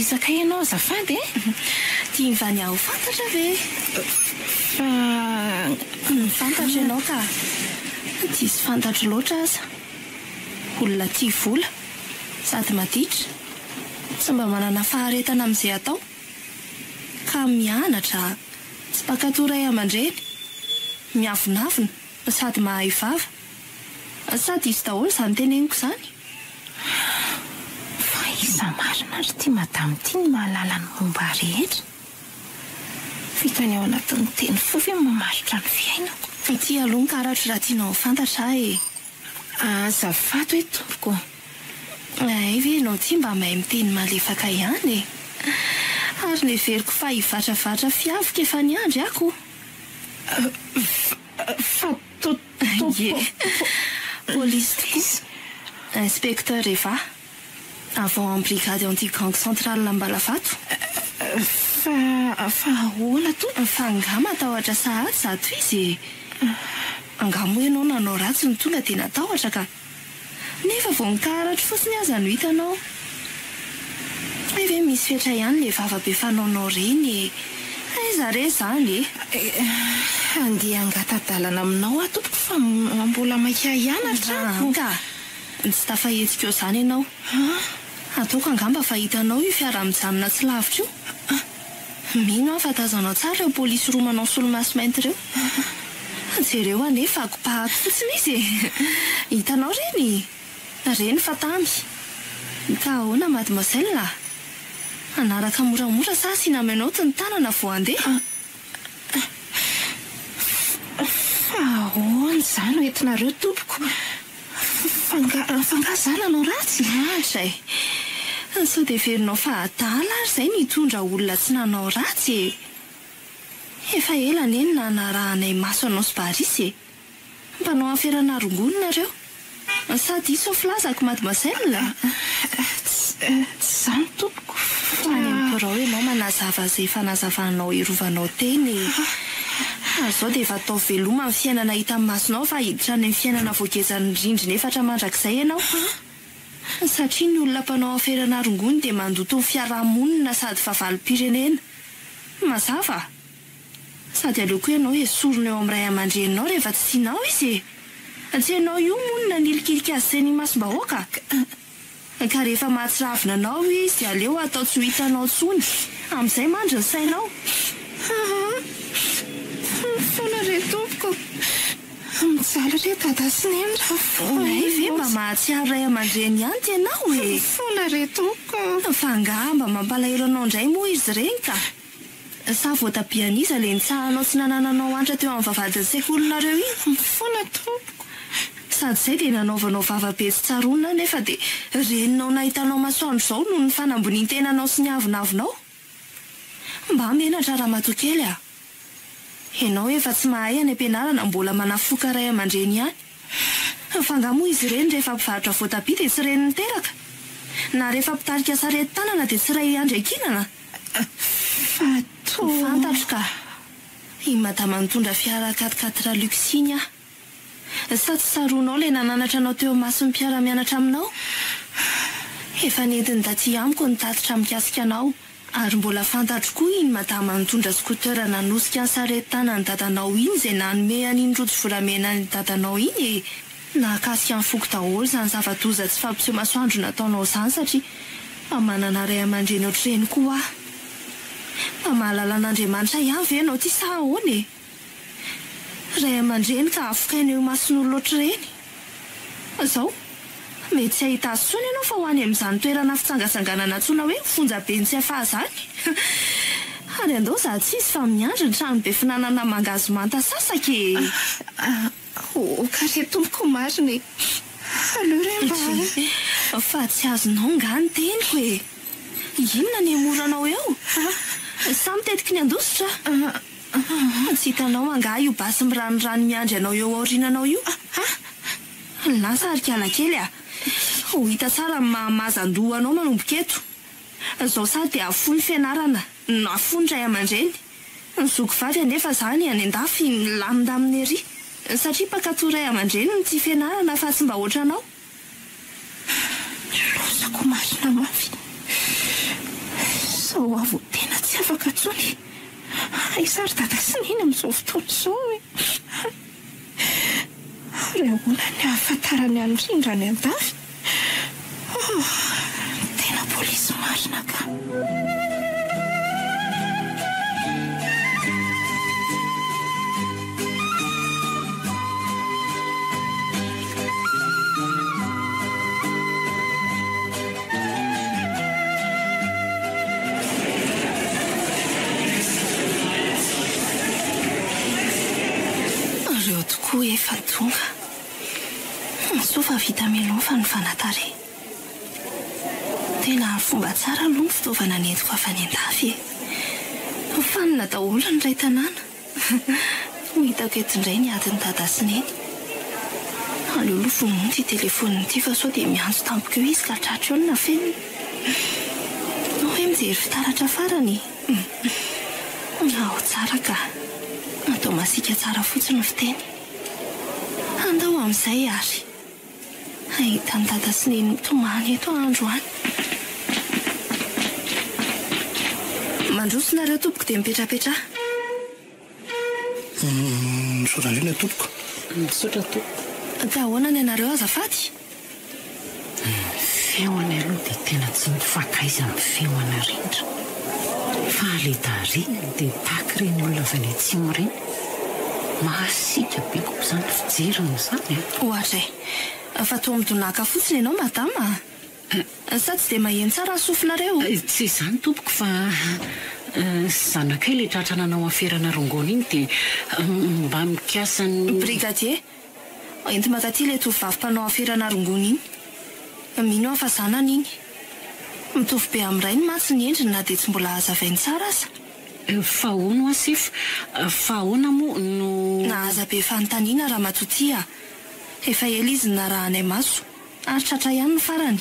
Speaker 4: Iza kay ianao azafady e?
Speaker 3: Tian'i Vania ho fantatra ve?
Speaker 4: Fa.
Speaker 3: Fantatro ianao ka. Diso fantatro loatra aza. Olona tia vola. Sady maditra. Tsy mba manana faharetana amin'izay atao. Ka mianatra, tsy mpankatò ray aman-dreny, miavonavona sady mahay vava. Sa diso daholo izany teneniko izany?
Speaker 4: Fa iza marina ary ity madame ity no mahalala ny momba ahy rehetra? Vitany ao anatin'ny teny fohy ve ny mamaritra ny fiainako?
Speaker 3: Ity aloha ny karatro raha tianao ho fantatra ahy e!
Speaker 4: Azafady hoe tompoko ô!
Speaker 3: Hay ve ianao ity mba mahay miteny malefaka ihany e! Ary neveriko fa hivatravatra fiaviko efa niandry ako.
Speaker 4: Fa to to
Speaker 3: Ie, polisy tokoa. Inspecteur Eva, avy ao amin'ny brigade anti-gang centrale Ambalavato.
Speaker 4: Fa fa ahoana tompoko?
Speaker 3: Fa angaha matahotra sahady izato izy e? Angaha moa ianao nanao ratsy no tonga dia natahotra ka? Nefa vao ny karatro fotsiny aza no hitanao. Hay ve misy fetra ihany le vava be fanaonao reny e! Aiza re zany e!
Speaker 4: Andeha hangata-dalana aminao aho tompoko fa mbola maika hianatra aho.
Speaker 3: Ka! Tsy tafahetsika eo izany ianao. Ataoko angamba fa hitanao io fiara mijanona tsy lavitra io. Mino aho fa tazanao tsara ireo polisy roa manao solomaso mainty ireo. Jereo anie fa kopahako fotsiny izy e! Hitanao ireny? Ireny fa tamy. Ka ahoana mademoiselle a? Hanaraka moramora sa asiana menottes ny tanana vao handeha?
Speaker 4: Fa ahoana izany ho entinareo tompoko? Fa nga za nanao ratsy?
Speaker 3: Andra e! Sao dia heverinao fa adala ary izay ny hitondra olona tsy nanao ratsy e! Efa ela anie no nanarahanay maso anao sy Barisy e! Mpanao aferana rongony nareo. Sa diso ny filazako mademoiselle?
Speaker 4: Tsy izany tompoko fa.
Speaker 3: Any amin'ny birao ianao manazava izay fanazavanao hirovanao tena e! Ary izao dia efa ataovy veloma ny fiainana hita amin'ny masonao fa hiditra any amin'ny fiainana voagejan'ny rindrina efatra mandrakizay ianao. Satria ny olona mpanao aferana rongony dia mandoto ny fiaraha-monina sady fahavalom-pirenena. Mazava? Sady aleo koa ianao esorina eo amin'ny ray aman-dreninao rehefa tsy tianao izy e! Tsy ianao io moa no nanilikilika azy teny imasom-bahoaka? Ka rehefa mahatsiravina anao izy dia aleo atao tsy ho hitanao intsony, amin'izay mandry ny sainao.
Speaker 4: Aa! Mifona re tompoko! Mijaly re dada sy neny raha foana
Speaker 3: Hay ve mba mahatsiaro ray aman-dreny ihany ianao e!
Speaker 4: Mifona re tompoko!
Speaker 3: Fa angaha mba mampalahelo anao indray moa izy ireny ka! Sa voatabia an'iza le nitsahanao tsy nanananao antra teo amin'ny vavahadin'ny sekolinareo iny?
Speaker 4: Mifona tompoko.
Speaker 3: Sady izay dia nanaovanao vava be tsy tsaroana nefa dia reninao nahitanao masoandro izao noho ny fanambonian-tenanao sy ny avonavonao. Mba menatra ramatoa kely a! Ianao efa tsy mahay any am-pianarana mbola manafoka ray aman-dreny ihany. Fa angaha moa izy ireny rehefa mpivarotra voatabia dia tsy reny niteraka? Na rehefa mpitarika sarety tanana dia tsy ray andry ankinana?
Speaker 4: Fa toa.
Speaker 3: Fantatro ka. I madama nitondra fiara quatre quatre luxe iny aho. Sa tsy tsaroanao ilay nananatra anao teo imason'ny mpiara-mianatra aminao? Efa nentiny taty amiko ny tatitra mikasika anao ary mbola fantatro koa iny madama nitondra scooter nanosika ny sarety tanan'i dadanao iny izay nanome an'iny rojo volamena an'i dadanao iny e! Nahakasika ny foko daholo izany zava-doza tsy fampiseho masoandro nataonao izany satria mba manana ray aman-dreny ohatr'ireny koa aho. Mba mahalala an'Andriamanitra ihany ve ianao ity sa ahoana e? Ray aman-dreny ka afokaina eo imason'olona ohatr'ireny. Izao, mety tsy hahita azy intsony ianao fa ho any amin'izany toerana fitsangatsanganana antsoina hoe fonjaben'i Tsiafahy izany. Ary andao izaho tsy izy fa miandry ny tranobe finanana mangahazo manta sasaka e!
Speaker 4: Oh ka re tompoko marina e! Aleo re mba.
Speaker 3: Dry, fa tsy azonao nga ny teniko e! Inona ny hemoranao eo? Sa mitetiky ny handositra? Tsy hitanao angaha io basy miranorano miandry anao eo aoriananao io? Lasa ry kalakely a! Ho hita tsara ny maha mazan-doha anao manomboka eto. Zao sady dia afoy ny fianarana, afoy ny ray aman-dreny. Ny zoky vavy anefa zany any an-dafy milamindamina ery. Satria mpankatò ray aman-dreny ny tia fianarana fa tsy mba ohatranao.
Speaker 4: Lozako marina mafy. Sao aho vao tena tsy afaka intsony. Aiza ary dada sy neny amin'izao fotoana izao e? Ary ahoana ny ahafantarany an'i Rindra any an-dafy? Oh, tena polisy marina ka!
Speaker 3: Ireo tokoa efa tonga. Soa fa vita melon fa novana tarehy. Tena fomba tsara aloha ny fitaovana nentiko avy any an-dafy e. Fanina daholo ny iray tanàna. Ho hitako eto indray ny adin'i Dada sy Neny. Aleo aloha vonoina ity telefaonina ity fa sao dia miantso tampoka eo izy ka tratra eo ny nafenina. Nao hoe mijery fitaratra farany e. Ao tsara ka. Atao masiaka tsara fotsiny ny fiteny. Andao amin'izay ary. Hahita an'i Dada sy Neny mitomany eto aho androany. Mandroso nareo tompoko dia mipetrapetraha.
Speaker 5: Misaotra indrindra tompoko.
Speaker 1: Misaotra tompoko.
Speaker 3: Ka ahoana ny anareo azafady?
Speaker 1: Ny feony aloha dia tena tsy mifankaiza amin'ny feo an'Arindra. Fa ilay tarehiny dia tahaka ireny olona avy any atsimo ireny. Mahasiaka be koa izany fijeriny izany an!
Speaker 3: Ohatra e! Fa toa midonàka fotsiny ianao madama a! Sa tsy dia maheno tsara ny sofinareo?
Speaker 1: Tsy izany tompoko fa zanakay ilay tratra nanao aferana rongony iny dia mba mikasa ny.
Speaker 3: Brigadier, Ento mankaty ilay tovovavy mpanao aferana rongony iny. Mino aho fa zanany iny. Mitovy be amin'ny rainy mantsy ny endriny na dia tsy mbola hazavainy tsara aza.
Speaker 1: Fa hono hoa sefo, fa ahoana moa no.
Speaker 3: Nahaza be fanontaniana ramatoa ity a! Efa ela izy no narahanay maso, ary tratra ihany ny farany.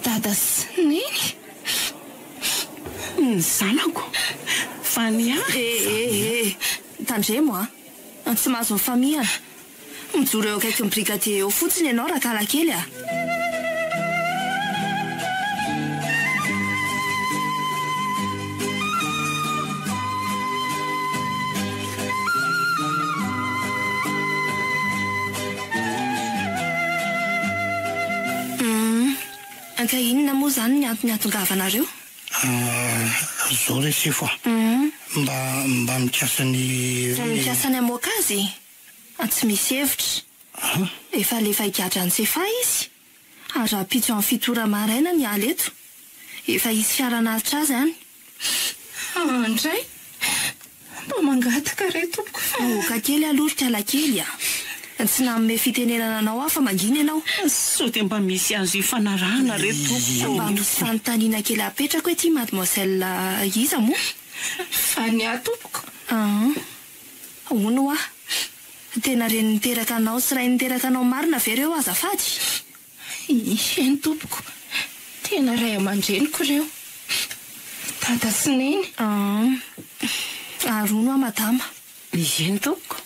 Speaker 4: Dada sy Neny?
Speaker 1: Ny zanako? Fa ny ahy?
Speaker 3: Eh eh eh! Tandremo a! Tsy mahazo mifamihana. Mijoro eo akaikin'ny brigadier eo fotsiny ianao rakalakely a! Humm. Ka inona moa izany ny antony hahatongavanareo?
Speaker 5: Zao re sefo a! Mba mba mikasa ny hoe.
Speaker 3: Mikasa ny hamoaka azy? Tsy misy hevitra. Efa alefa higadra any Tsefahy izy. Ary rahampitso amin'ny fito ora maraina ny hiala eto. Efa hisy fiara hanatitra azy any.
Speaker 4: Andray! Mba mangataka re tompoko fa.
Speaker 3: Aoka kely aloha ry kalakely a! Tsy nanome fitenenana anao aho fa mangina ianao.
Speaker 1: Sao dia mba misy azo ifanarahana re tompoko.
Speaker 3: Mba misy fanontaniana kely apetrako ety mademoiselle iza moa?
Speaker 4: Vania tompoko.
Speaker 3: Aa. Hono hoa. Tena reny niteraka anao sy ray niteraka anao marina ve ireo azafady?
Speaker 4: Eny tompoko, tena ray aman-dreniko ireo. Dada sy Neny.
Speaker 3: Aa. Ary hono hoa madama.
Speaker 1: Eny tompoko.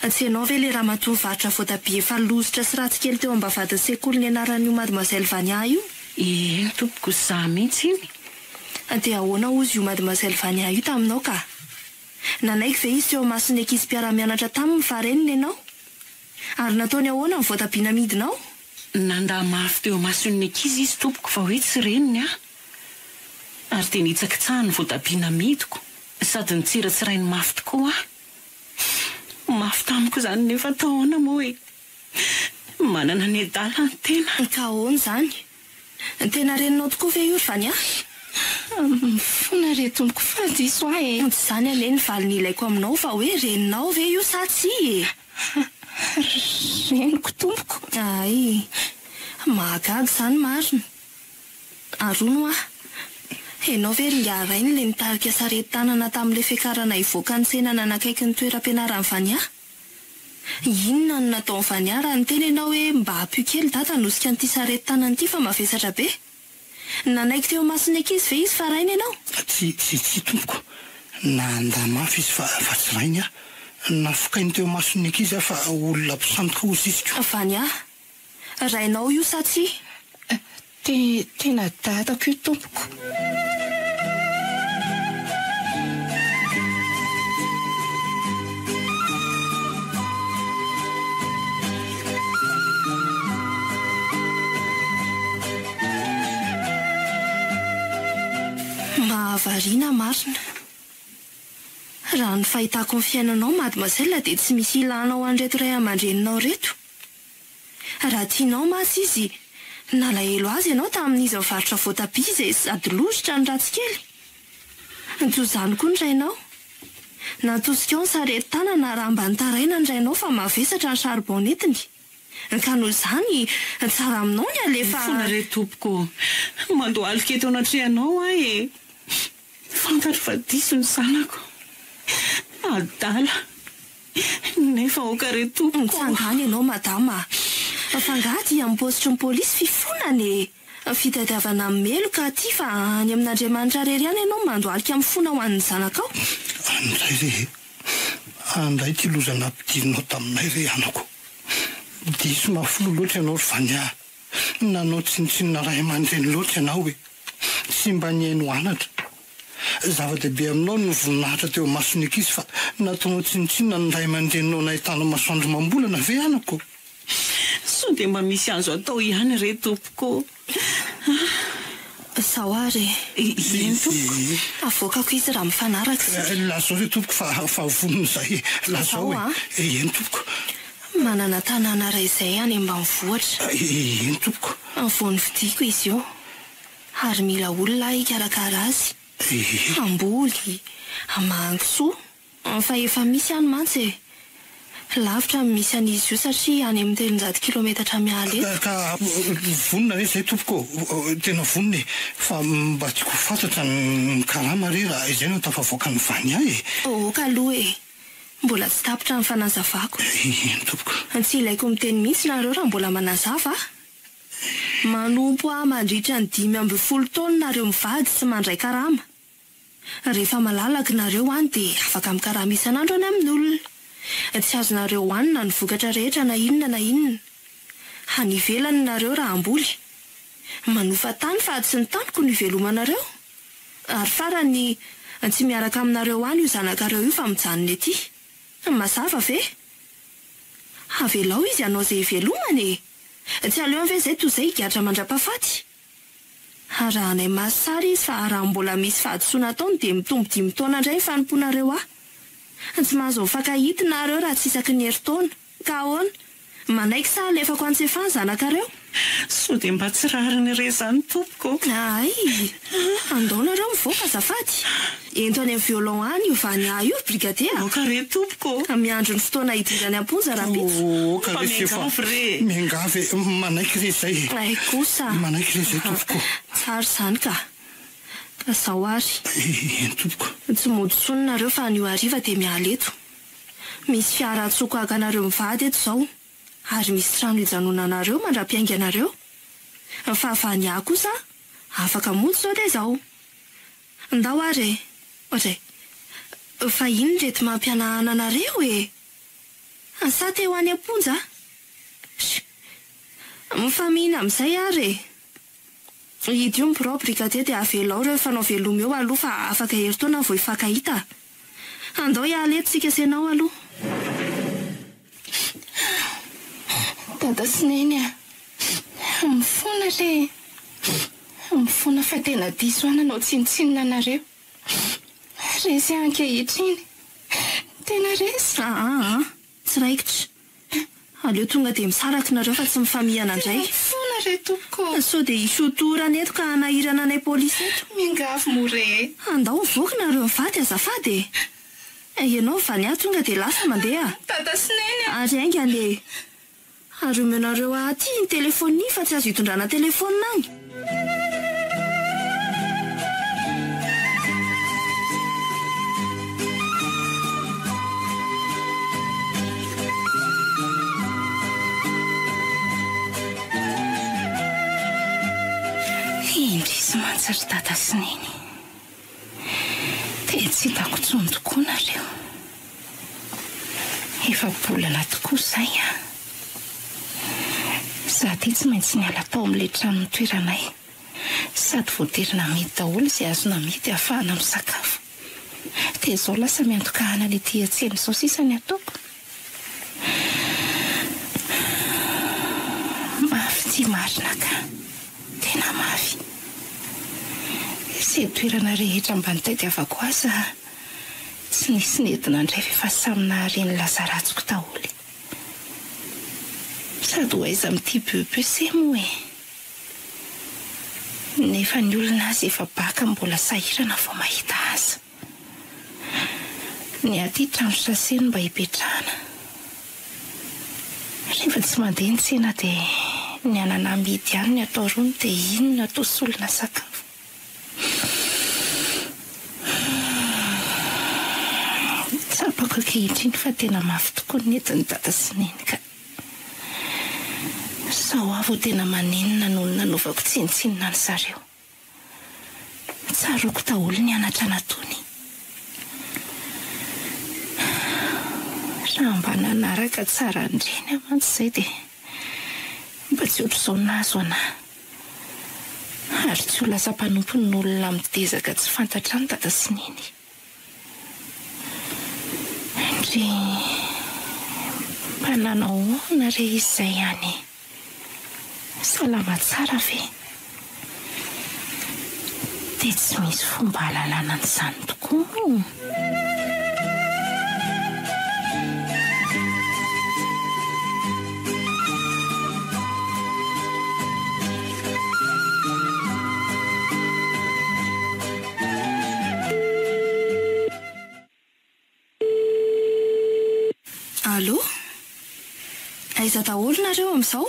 Speaker 3: Tsy ianao ve ilay ramatoa nivarotra voatabia efa lozitra sy ratsy kely teo am-bavahadin'ny sekoly nianaran'io mademoiselle Vania io?
Speaker 1: Eny tompoko, izaho mihitsy iny.
Speaker 3: Dia ahoana hozy io mademoiselle Vania io taminao ka? Nanaiky ve izy teo imason'ny ankizy mpiara-mianatra taminy fa reniny ianao? Ary nataony ahoana ny voatabia namidinao?
Speaker 1: Nandà mafy teo imason'ny ankizy izy tompoko fa hoe tsy reniny aho. Ary dia nitsakitsahany ny voatabia namidiko sady nitsiratsirainy mafy tokoa aho. Mafy tamiko izany nefa atao ahoana moa e? Manana ny adala ny tena.
Speaker 3: Ka ahoana izany? Tena reninao tokoa ve io ry Vania?
Speaker 4: Mifona re tompoko fa diso ahy e!
Speaker 3: Tsy izany anie ny valiny ilaiko aminao fa hoe reninao ve io sa tsia e?
Speaker 4: Reniko tompoko.
Speaker 3: Hay! Mahagaga izany marina. Ary hono hoa, ianao ve ry ingahy rainy ilay nitarika sarety tanana tamin'ilay fiakarana hivoaka ny tsena nanakaiky ny toeram-pianaran'i Vania? Inona no nataon'i Vania raha niteny ianao hoe mba ampio kely dada hanosika an'ity sarety tanana ity fa mavesatra be? Nanaiky teo imason'ny ankizy ve izy fa rainy ianao?
Speaker 5: Tsia, tsia, tsia tompoko. Nandà mafy izy fa, fa tsy rainy aho. Nafokainy teo imason'ny ankizy aho fa olona mpisandoka hozy izy ko.
Speaker 3: Vania, Rainao io sa tsia?
Speaker 4: Te, tena dadako io tompoko.
Speaker 3: Mahavariana marina. Raha ny fahitako ny fiainanao mademoiselle dia tsy misy ilanao an'ireto ray aman-dreninao ireto. Raha tianao mantsy izy, nalahelo azy ianao tamin'izy nivarotra voatabia izay sady lozitra no ratsy kely. Toy izany koa ny rainao. Natosikao ny sarety tanana raha mba nitaraina ny rainao fa mavesatra ny charbon nentiny. Ka noho izany, tsara aminao ny alefa.
Speaker 1: Mifona re tompoko ô! Mandohalika eto anatrehanao aho e! Fantatro fa diso ny zanako. Adala. Nefa aoka re tompoko.
Speaker 3: Mitsangana ianao madama a! Fa angaha aty amin'ny paositry ny polisy fifonana e! Fitadiavana ny meloka aty fa any amin'Andriamanitra irery ihany ianao mandohalika mifona ho an'ny zanakao.
Speaker 5: Any indray re e! Andray ity loza nampidirinao taminay re anako. Diso mafy loha loatra ianao ry Vania a. Nanao tsinontsinona ray aman-dreny loatra ianao e. Tsy mba nihaino anatra. Zava-dehibe aminao ny voninahitra teo imason'ny ankizy fa nataonao tsinontsinona ny ray aman-dreninao nahitana masoandro amam-bolana ve anako?
Speaker 1: Sao dia mba misy azo atao ihany re tompoko o!
Speaker 3: Zao ary
Speaker 1: e. Eny tompoko.
Speaker 3: Avoakako izy raha mifanaraka isika.
Speaker 5: Lazao re tompoko fa fa vonona izahay e. Lazao e. Eny tompoko.
Speaker 3: Manana tanàna iray izay any ambanivohitra.
Speaker 5: Eny tompoko.
Speaker 3: Vao novidiako izy io. Ary mila olona aho hikarakara azy. Hamboly, hamaha kisoa. Fa efa misy any mantsy e! Lavitra ny misy an'izy io satria any amin'ny 300 kilometatra miala eto.
Speaker 5: Ka vonona re izay tompoko ô! Tena vonona e! Fa mba tiako ho fantatra ny karama re raha izay no tafavoaka ny vania e!
Speaker 3: Ok aloha e! Mbola tsy tapitra ny fanazavako.
Speaker 5: Eny tompoko.
Speaker 3: Tsy ilaiko miteny mihitsy nareo raha mbola manazava a! Manompo ahy mandritra ny 15 taona nareo mivady tsy mandray karama. Rehefa malalaka nareo any dia afaka mikarama isan'andro any amin'olona. Tsy azonareo hohanina ny vokatra rehetra na inona na inona. Any ivelany nareo raha hamboly. Manofa tany fa tsy ny taniko no ivelomanareo. Ary farany, tsy miaraka aminareo any io zanakareo io fa mijanona ety. Mazava ve? Avelao izy hanao izay ivelomany e! Tsy aleony ve izay toy izay higadra mandra-pahafaty? Arahanay maso tsara izy fa raha mbola misy fahadisoana ataony dia mitombo dimy taona indray ny fanompoanareo ahy. Tsy mahazo mifankahita nareo raha tsy isaky ny herintaona. Ka ahoana? Manaiky sa alefako any Tsefà ny zanakareo?
Speaker 1: Sao dia mba tsy rariny re izany tompoko ô?
Speaker 3: Hay! Andao nareo mivoaka azafady. Ento any amin'ny violon any io Vania io ry brigadier a!
Speaker 1: Aoka re tompoko
Speaker 3: ô! Miandry ny fotoana hidirany am-ponja rahampitso.
Speaker 5: Aoka re sefo a!
Speaker 1: Miangavy re!
Speaker 5: Miangavy e! Manaiky re izay e!
Speaker 3: Hay kosa!
Speaker 5: Manaiky re izay tompoko.
Speaker 3: Tsara izany ka! Ka izao ary.
Speaker 5: Eny tompoko.
Speaker 3: Tsy mody intsony nareo fa anio hariva dia miala eto. Misy fiara antsoiko haka anareo mivady eto izao. Ary misy trano hijanonanareo mandra-piainganareo. Fa Vania kosa afaka mody izao dia izao. Ndao ary e! Oadray! Fa inona ireto mampihanahana anareo e? Sa te ho any am-ponja? Sh! Mifamihina amin'izay ary e! Hidio ny birao brigadier dia avelao ireo hifanao veloma eo aloha fa afaka herintaona vao hifankahita. Andao hiala eto tsika sy ianao aloha.
Speaker 4: Dada sy Neny a! Mifona re e! Mifona fa tena diso aho nanao tsinontsinona anareo. Resy aho ankehitriny. Tena resy.
Speaker 3: Aa tsy raikitra. Aleo tonga dia misaraka nareo fa tsy mifamihana indray.
Speaker 4: Tena mifona re tompoko ô.
Speaker 3: Sao dia hisy hotorana eto ka hanahirana anay polisy eto.
Speaker 4: Miangavy moa re e.
Speaker 3: Andao mivoaka nareo mivady azafady e. Ianao Vania tonga dia lasa mandeha.
Speaker 4: Dada sy Neny a.
Speaker 3: Ary haingana e. Ary omenareo ahy aty iny telephone iny fa tsy azo itondrana telephone any.
Speaker 4: Indrisy mantsy ry Dada sy Neny. Dia tsy hitako intsony tokoa nareo. Efa-bolana tokoa izay an! Izaho ity tsy maintsy niala tao amin'ilay trano nitoeranay. Sady voatery namidy daholo izay azo namidy ahafahana misakafo. Dia izao lasa miantoka anana ety an-tsena izao sisa ny ataoko. Mafy ity marina ka. Tena mafy. Izay toerana rehetra mba nitadiavako asa, tsy nisy nety nandray f'efa samy nahare ny laza ratsiko daholo. Sady ho aiza amin'ity BEPC moa e? Nefa ny olona aza efa baka mbola sahirana vao mahita asa. Ny aty trano sase no mba hipetrahana. Rehefa tsy mandeha ny tsena dia ny anana amidy ihany no atao rony dia iny no atao solona sakafo. Tsapako ankehitriny fa tena mafy tokoa ny nentin'i Dada sy Neny ka. Sao aho vao tena manenina noho ny nanaovako tsinontsinona an-dry zareo. Tsaroako daholo ny anatra nataony. Raha mba nanaraka tsara an'ireny aho mantsy izay dia mba tsy ohatr'izao nahazo an'ahy. Ary tsy ho lasa mpanompon'olona midezaka tsy fantatra any Dada sy Neny. Ndry, mba nanao ahoana re izy izay any e? Salama tsara ve? Dia tsy misy fomba ahalalana an'izany tokoa moa?
Speaker 3: Allô? Aiza daholo nareo amin'izao?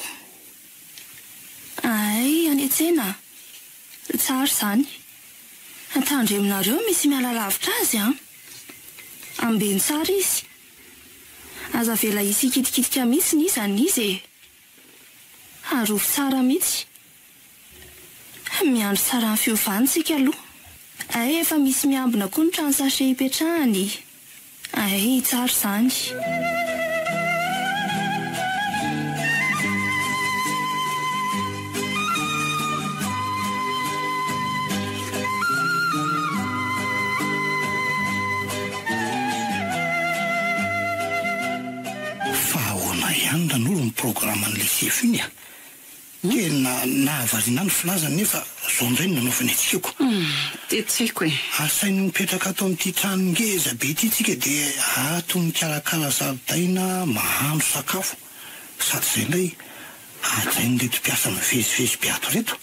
Speaker 3: Hay, any an-tsena? Tsara izany. Tandremonareo misy miala lavitra azy an! Ambeno tsara izy. Aza avela hisy hikitikitika mihitsy n'iza n'iza e! Arovy tsara mihitsy. Miandry tsara ny fiovany tsika aloha. Hay efa misy miambina koa ny trano sachet ipetrahany. Hay tsara izany.
Speaker 5: Fa ahoana ihany Ranoro ny programan'ilay sefo iny a? Tena nahavariana ahy ny filazany nefa zao indray no nanaovany antsika ko.
Speaker 1: Humm, dia tsy haiko e.
Speaker 5: Asainy mipetraka ato amin'ity trano ngeza be ity tsika dia ato mikarakara zaridaina, mahandro sakafo, sady izay indray hajain'ireto mpiasa mivezivezy be ato ireto.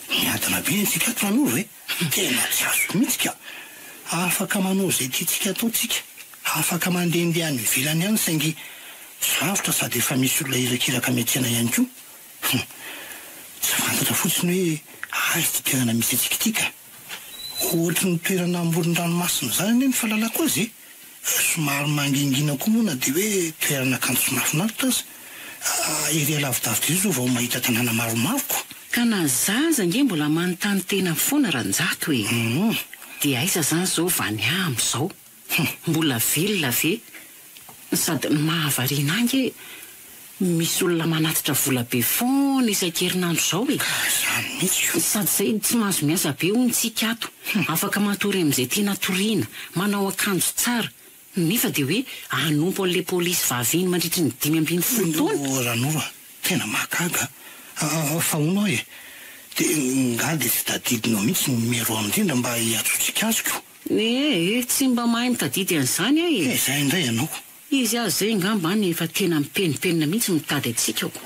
Speaker 5: Miadana be ny antsika ato Ranoro e! Tena tsy azoko mihitsy ka! Afaka manao izay tiantsika atao tsika, afaka mandehandeha any ivelany any saingy sarotra sady efa misy olona irakiraka miantsena ihany koa. Hum! Tsy fantatra fotsiny hoe aiza ity toerana misy antsika ity ka! Ohatry ny toerana amoron-dranomasina izany anie ny fahalalako azy e! Somary mangingina koa moa na dia hoe toerana kanto sy mahafinaritra aza. Ery alavidavitra ery izao vao mahita tanàna maromaro ko!
Speaker 1: Ka na zaza ange mbola manontany tena foana Ranjato e! Dia aiza zany izao Vania amin'izao? Mbola velona ve? Sady ny mahavariana ahy ange misy olona manatitra vola be foana isan-kerinandro izao e!
Speaker 5: Ka izany mihitsy ko!
Speaker 1: Sady izay tsy mahazo miasa be hono tsika ato, afaka matory amin'izay tiana toriana, manao akanjo tsara, nefa dia hoe hanompo an'ilay polisy vavy iny mandritry ny 15 taona?
Speaker 5: O Ranoro a! Tena mahagaga a! Fa hono aho e! Dia nga dia tsy tadidinao mihitsy ny numéro indrindra mba hiantsoantsika azy ko!
Speaker 1: Ee, tsy mba mahay mitadidy an'izany aho e!
Speaker 5: He, izay indray ianao ko!
Speaker 1: Izy aza izay angamba any efa tena mipenimpenina mihitsy mitady antsika ko!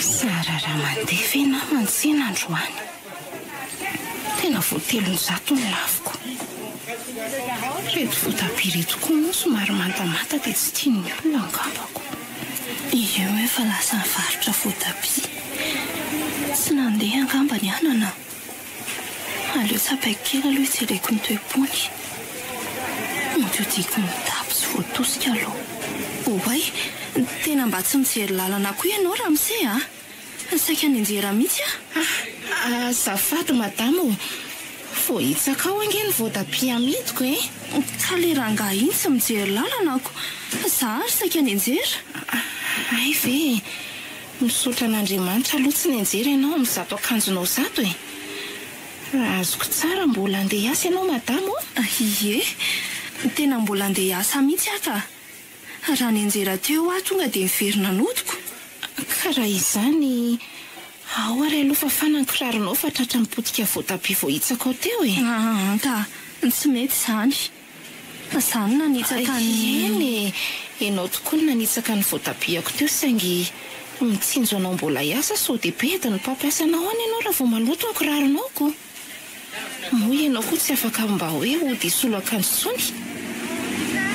Speaker 4: Zara raha mandeha ve nama ny tsena androany? Tena vao 300 ny lafiko. Ireto voatabia ireto koa moa somary mantamanta dia tsy tian'ny olona angambako.
Speaker 3: Io efa lasa nivarotra voatabia. Tsy nandeha angamba ny anana. Aleo tsapaiko kely aloha hijereko ny toe-pony. Mody hodiako mitapy sy voatosika aloha. Oay! Tena mba tsy mijery lalana koa ianao ramose a! Saika nianjera mihitsy aho.
Speaker 4: Ah! Azafady madama ô! Voahitsaka ao ange ny voatabia amidiko e!
Speaker 3: Ka le rangahy iny tsy mijery lalana ko! Za ary saika nianjera.
Speaker 4: Hay ve e! Misaotra an'Andriamanitra aloha tsy nianjera ianao amin'izato akanjonao izato e! Raha azoko tsara mbola andeha hiasa ianao madama ô?
Speaker 3: Ie, tena mbola andeha hiasa mihitsy aho ka! Raha nianjera teo aho tonga dia niverina nodiko.
Speaker 4: Ka raha izany, ao ary aloha fafana ny kiraronao fa tratra mipotika voatabia voahitsaka ao teo e!
Speaker 3: Aa ka! Tsy mety izany. Za no nanitsaka ny.
Speaker 4: Eny e! Ianao tokoa no nanitsaka ny voatabiako teo saingy mitsinjo anao mbola hiasa sao dia bedy ny mpampiasa anao any ianao raha vao maloto ny kiraronao ko! Moa ianao koa tsy afaka mba hoe hody hisolo akanjo intsony?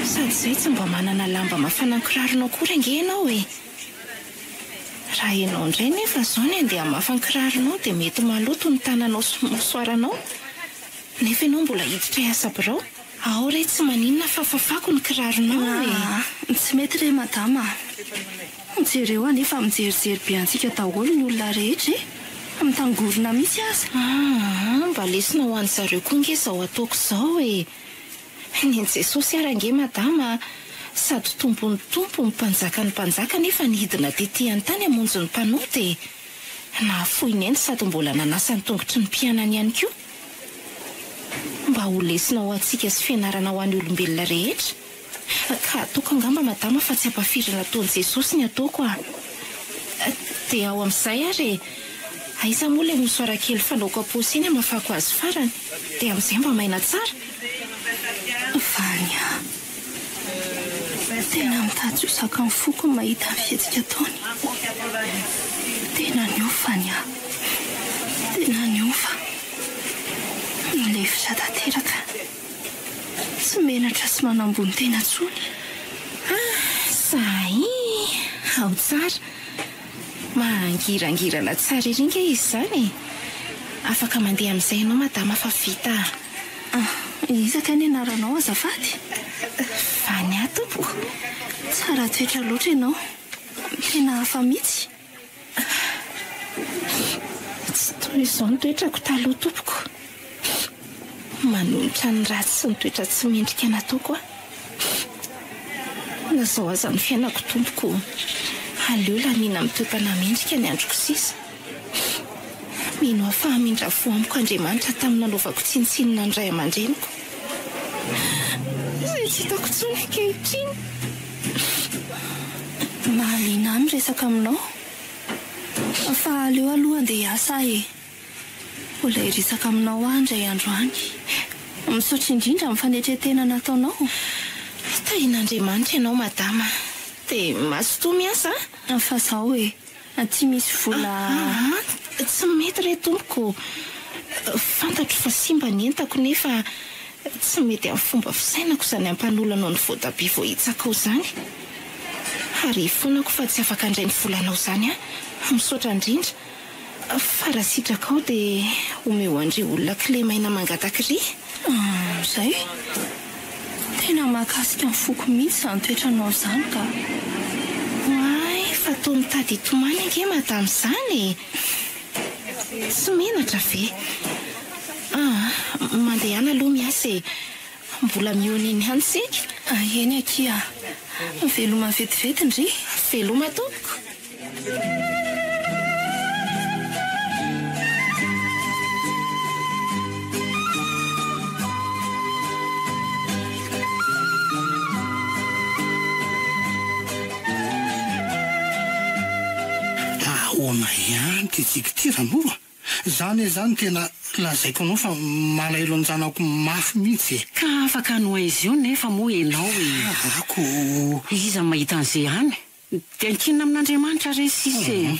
Speaker 4: Sady izay tsy mba manana lamba mafana ny kiraronao akory ange ianao e! Raha ianao indray nefa izao ny andeha hamafa ny kiraronao dia mety maloto ny tananao sy ny mosoaranao. Nefa ianao mbola hiditra hiasa birao. Ao re tsy maninona fa fafako ny kiraronao e!
Speaker 3: Aa, tsy mety re madama a! Jereo anie fa mijerijery be antsika daholo ny olona rehetra e! Mitangorona mihitsy aza.
Speaker 4: Aa, mba lesona ho an-dry zareo koa nge izao ataoko izao e! Ny an'i Jesosy ary ange madama a! Sady Tompon'ny tompo, Mpanjakan'ny mpanjaka nefa nidina tety an-tany hamonjy ny mpanota e! Nahafoy ny ainy sady mbola nanasa ny tongotry ny mpianany ihany koa. Mba ho lesona ho antsika sy fianarana ho an'ny olombelona rehetra. Ka ataoko angamba madama fa tsy ampafirina nataon'i Jesosy ny ataoko a! Dia ao amin'izay ary e! Aiza moa ilay mosoara kely fanaoko am-paosy iny hamafako azy farany? Dia amin'izay mba maina tsara?
Speaker 3: Vania. Tena mitady ho zakan'ny foko ny mahita ny fihetsika ataony. Tena niova Vania. Tena niova. Nilefitra tanteraka. Tsy menatra sy manambony tena intsony.
Speaker 4: Ah, sahy! Ao tsara. Mangirangirana tsara ery nge izy izany e! Afaka mandeha amin'izay ianao madama fa vita a!
Speaker 3: Ah, iza kay ny anaranao azafady?
Speaker 4: Vania tompoko.
Speaker 3: Tsara toetra loatra ianao. Tena hafa mihitsy.
Speaker 4: Tsy toy izao ny toetrako taloha tompoko. Manonitra ny ratsy sy ny toetra tsy mendrika nataoko aho. Na izao aza ny fiainako tompoko, aleo laniana amin'ny toe-panahy mendrika ny androko sisa. Mino aho fa hamindra fo amiko Andriamanitra tamin'ny nanaovako tsinontsinona ny ray aman-dreniko. Izay tsy hitako intsony ankehitriny.
Speaker 3: Mahaliana ahy miresaka aminao. Fa aleo aloha andeha hiasa aho e. Mbola hiresaka aminao aho indray andro any. Misaotra indrindra amin'ny fanetren-tena nataonao.
Speaker 4: Tahian'Andriamanitra ianao madama. Dia mazotoa miasa
Speaker 3: a! Fa zao e, tsy misy vola.
Speaker 4: Aa, tsy mety re tompoko. Fantatro fa simba ny entako nefa tsy mety amin'ny fomba fisainako izany hampanolanao ny voatabia voahitsakao izany. Ary ifonako fa tsy afaka handray ny volanao izany aho. Misaotra indrindra. Fa raha sitrakao dia omeo an-dry olona kilemaina mangataka iry.
Speaker 3: Izay? Tena mahakasika ny foko mihitsy izany toetranao izany ka.
Speaker 4: Oay, fa toa mitady hitomany ange madama izany e! Tsy menatra ve? Aa, mandehana aloha miasa e! Mbola mihaona eny ihany isika.
Speaker 3: Eny akia. Veloma vetivety ndry.
Speaker 4: Veloma tompoko.
Speaker 5: Ahoana ihany ity tsiky ity Ranoro a? Za anie zany tena lazaiko anao fa malahelo an-janako mafy mihitsy e!
Speaker 1: Ka afaka hanoa izy io nefa moa enao e!
Speaker 5: Ako.
Speaker 1: Iza no mahita an'izay any? Dia ankinina amin'Andriamanitra re sisa e!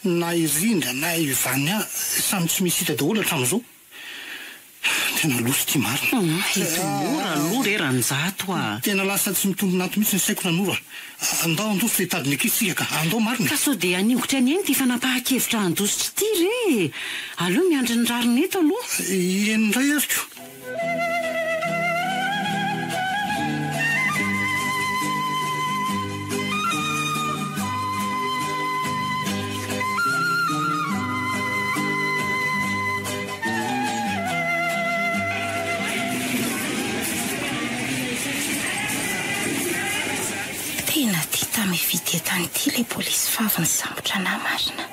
Speaker 5: Na i Rindra na i Vania samy tsy misy hita daholo hatramin'izao. Tena loza ity marina.
Speaker 1: Eto mora aloha re Ranjato a!
Speaker 5: Tena lasa tsy mitombina ato mihitsy ny saiko Ranoro a! Andao handositra hitady ny ankizy tsika ka! Andao marina e!
Speaker 1: Ka sao dia haningotra an'i Neny ity fanapahan-kevitra handositra ity re e! Aleo miandry ny rariny eto aloha.
Speaker 5: Eny indray ary ko!
Speaker 4: Tena tia tamy vide tany ity ilay polisy fa avy nisambotra anah marina.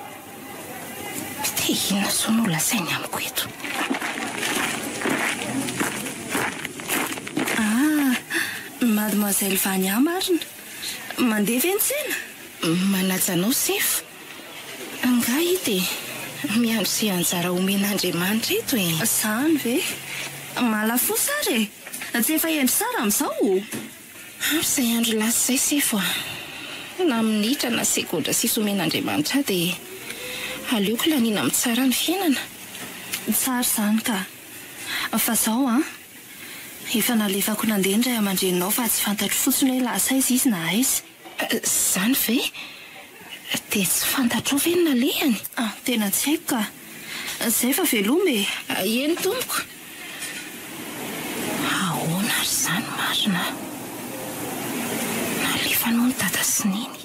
Speaker 4: Dia inona izao no lazainy amiko eto?
Speaker 3: Ah, Mademoiselle Vania marina. Mandeha ve ny tsena?
Speaker 4: Manaja anao sefo. Angaha ito e? Miandry izay anjara omen'Andriamanitra eto e.
Speaker 3: Izany ve? Malafosa ary e! Tsy efa hendry tsara amin'izao?
Speaker 4: Ampy izay andro lasa izay sefo a! Na minitra na segondra sisa omen'Andriamanitra ahy dia aleoko laniana amin'ny tsara ny fiainana.
Speaker 3: Tsara izany ka! Fa zao an! Efa nalefako nandeha ny ray aman-dreninao fa tsy fantatro fotsiny hoe lasa aiza izy na aiza.
Speaker 4: Izany ve? Dia tsy fantatrao ve ny nalehany?
Speaker 3: Ah, tena tsy haiko ka! Izay fa veloma e!
Speaker 4: Eny tompoko! marina aho. Nalefany hono dada sy neny.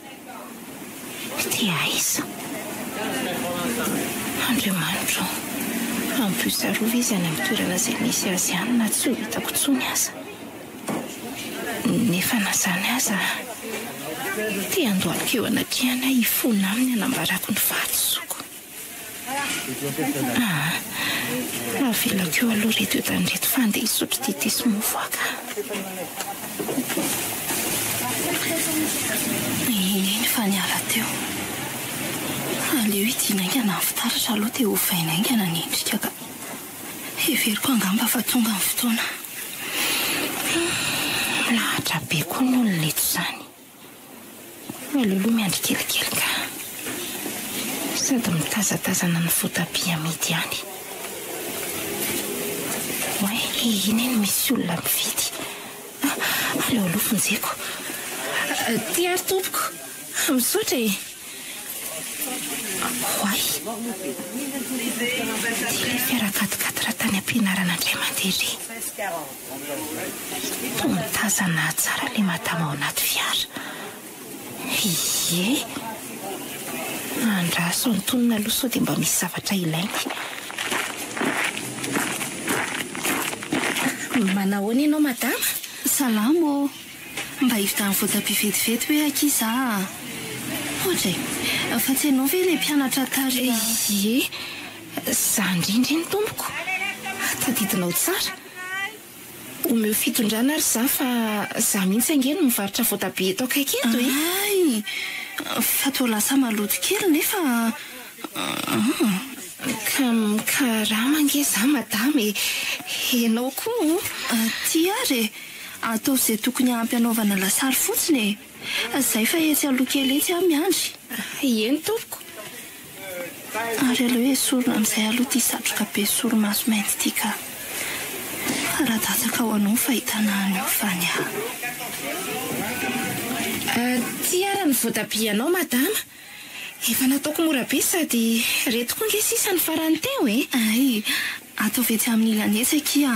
Speaker 4: Dia aiza? Andriamanitra ô! Ampio sy arovy izy any amin'ny toerana izay misy azy any na tsy ho hitako intsony aza. Nefa na izany aza, te handohalika eo anatrehany aho hifona aminy hanambarako ny fahadisoako. Aa, avelako eo aloha ireto entana ireto fa andeha hisotro dite sy mofo aho ka.
Speaker 3: Iny iny fa niala teo. Aleo hidiana haingana ny fitaratra aloha dia hovaina haingana ny endrika ka. Heveriko angamba fa tonga ny fotoana.
Speaker 4: Milahatra be koa ny olona eto izany. Aleo aloha miandry kelikely ka. Sady mitazatazana ny voatabia amidy ihany. Oay, iny eny misy olona mividy. Aleo aloha vonjeko. Ty ary tompoko. Misaotra e. Oay. Ty ilay fiara quatre-quatre tany am-pianarana indray mandeha ery. Toa mitazana tsara ilay madama ao anaty fiara. Ie. Andraso antonona aloha sao dia mba misy zavatra ilainy. Manahoana ianao madama?
Speaker 3: Salama ô! Mba hividiano voatabia vetivety hoe akia za a! Ohatra e! Fa tsy ianao ve ilay mpianatra tary a.
Speaker 4: Ie! Za indrindra iny tompoko! Tadidinao tsara! Omeo fitondrana ary za fa za mihitsy ange no mivarotra voatabia eto akaiky eto e!
Speaker 3: Hay! Fa toa lasa maloto kely nefa an!
Speaker 4: Ka mikarama ange za madama e! Ianao koa o!
Speaker 3: Ty ary e! Ataovy izay tokony ampy hanaovana lasary fotsiny e! Zay fa etsy aloha kely etsy aho miandry.
Speaker 4: Eny tompoko!
Speaker 3: Ary aleo esorina amin'izay aloha ity satroka be solomaso mainty ity ka. Fa raha datsaka ho anao ny fahitana an'io fa ny ahy.
Speaker 4: Ty ara ny voatabia anao madama. Efa nataoko mora be sady reto koa nge sisa ny farany teo e.
Speaker 3: Hay, ataovy etsy amin'ny ilany etsy akia.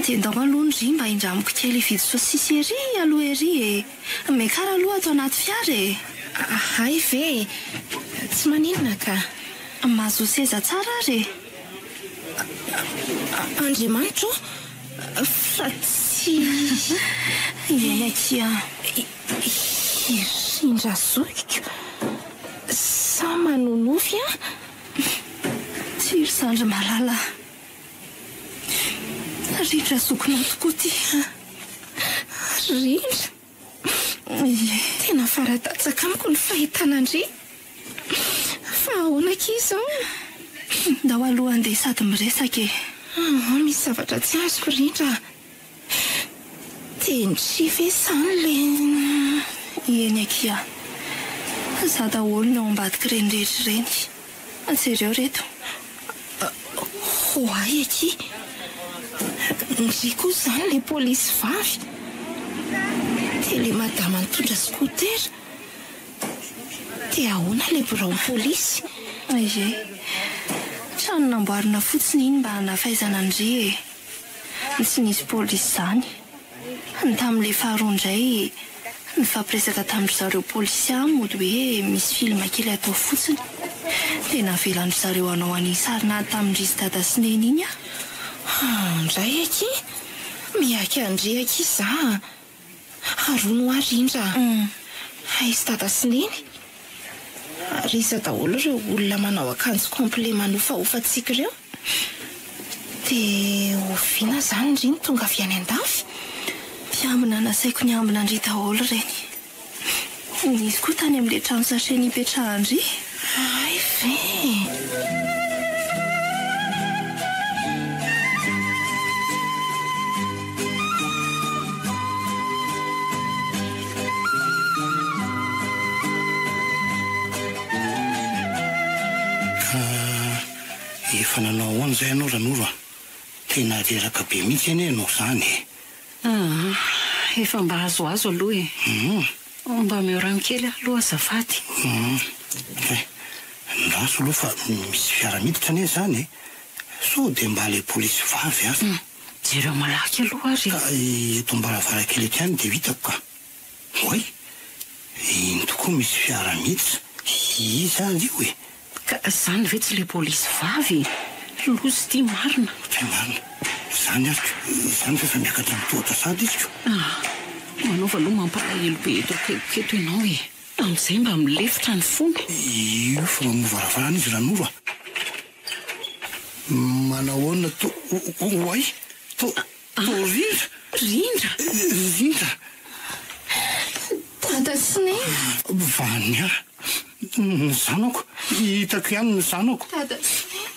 Speaker 3: Dia ndao aloha ndry mba hindramiko kely hividy saosisy ery aloha ery e. Miakara aloha ato anaty fiara e!
Speaker 4: Hay ve e! Tsy maninona ka!
Speaker 3: Mahazoa seza tsara ary e!
Speaker 4: Andriamanitra ô! Fa tsy.
Speaker 3: Eny akia.
Speaker 4: Irindra zokiko! Sa manonofy an?
Speaker 3: Tsia ry zandry malala a! Rindra zokinao tokoa ity a!
Speaker 4: Rindra?
Speaker 3: Ie.
Speaker 4: Tena fara-datsaka amiko ny fahitana an-dry. Fa ahoana akia izao?
Speaker 3: Ndao aloha handeha sady miresaka e.
Speaker 4: Aa, misy zavatra tsy azoko Rindra a! Dia ndry ve izany le.
Speaker 3: Eny akia. Za daholo no ao ambadik'ireny rehetra ireny. Jereo reto.
Speaker 4: Ho ahy akia. Ndry koa izany le polisy vavy. Dia le madama nitondra scooter. Dia ahoana le biraon'ny polisy?
Speaker 3: Ie. Trano namboarina fotsiny iny mba hanafaizana an-dry e. Tsy nisy polisy izany. Ny tamin'ilay faharoa indray, nifampiresaka tamin-dry zareo polisy aho mody hoe misy film kely atao fotsiny. Dia navelan-dry zareo hanao an'iny sarin'ady tamin-dry sy dada sy neny iny aho.
Speaker 4: Haa ndray akia! Miaiky an-dry akia za a! Ary hono hoa Rindra a! Aiza dada sy neny? Ary iza daholo ireo olona manao akanjo complet manofahofa antsika ireo? Dia oviana izany ry no tonga avy any an-dafy?
Speaker 3: Mpiambina nasaiko niambina an-dry daholo ireny. Nisy koa tany amin'ilay trano sachet nipetrahan-dry.
Speaker 4: Hay ve e!
Speaker 5: Ka efa nanao ahoana izay ianao Ranoro a? Tena reraka be mihitsy anie ianao izany e!
Speaker 1: Aa, efa mba azoazo aloha e! Mba omeo rano kely aho aloha azafady.
Speaker 5: Hum, hay, ndraso aloha fa misy fiara miditra anie izany e! Sao dia mba ilay polisy vavy aza.
Speaker 1: Jereo malaky aloha ary e.
Speaker 5: Ka eto am-baravarankely eto ihany dia hitako ka. Oay! Iny tokoa misy fiara miditra. Iza ary io e?
Speaker 1: Ka zany ve tsy le polisy vavy e? Loza ity marina.
Speaker 5: Ohatray marina. Zany ary ko. Zany ve efa miakatra ny tohatra sahady izy ko.
Speaker 1: Ah! Manaova aloha mampalahelo be eto akaikiko eto ianao e. Amin'izay mba milefitra ny fony.
Speaker 5: Io fa mamoha varavarana izy Ranoro a. Manahoana to oay to to rindra.
Speaker 4: Rindra.
Speaker 5: Rindra.
Speaker 4: Dada sy Neny.
Speaker 5: Vania. Ny zanako. Hitako ihany ny zanako.
Speaker 4: Dada sy Neny.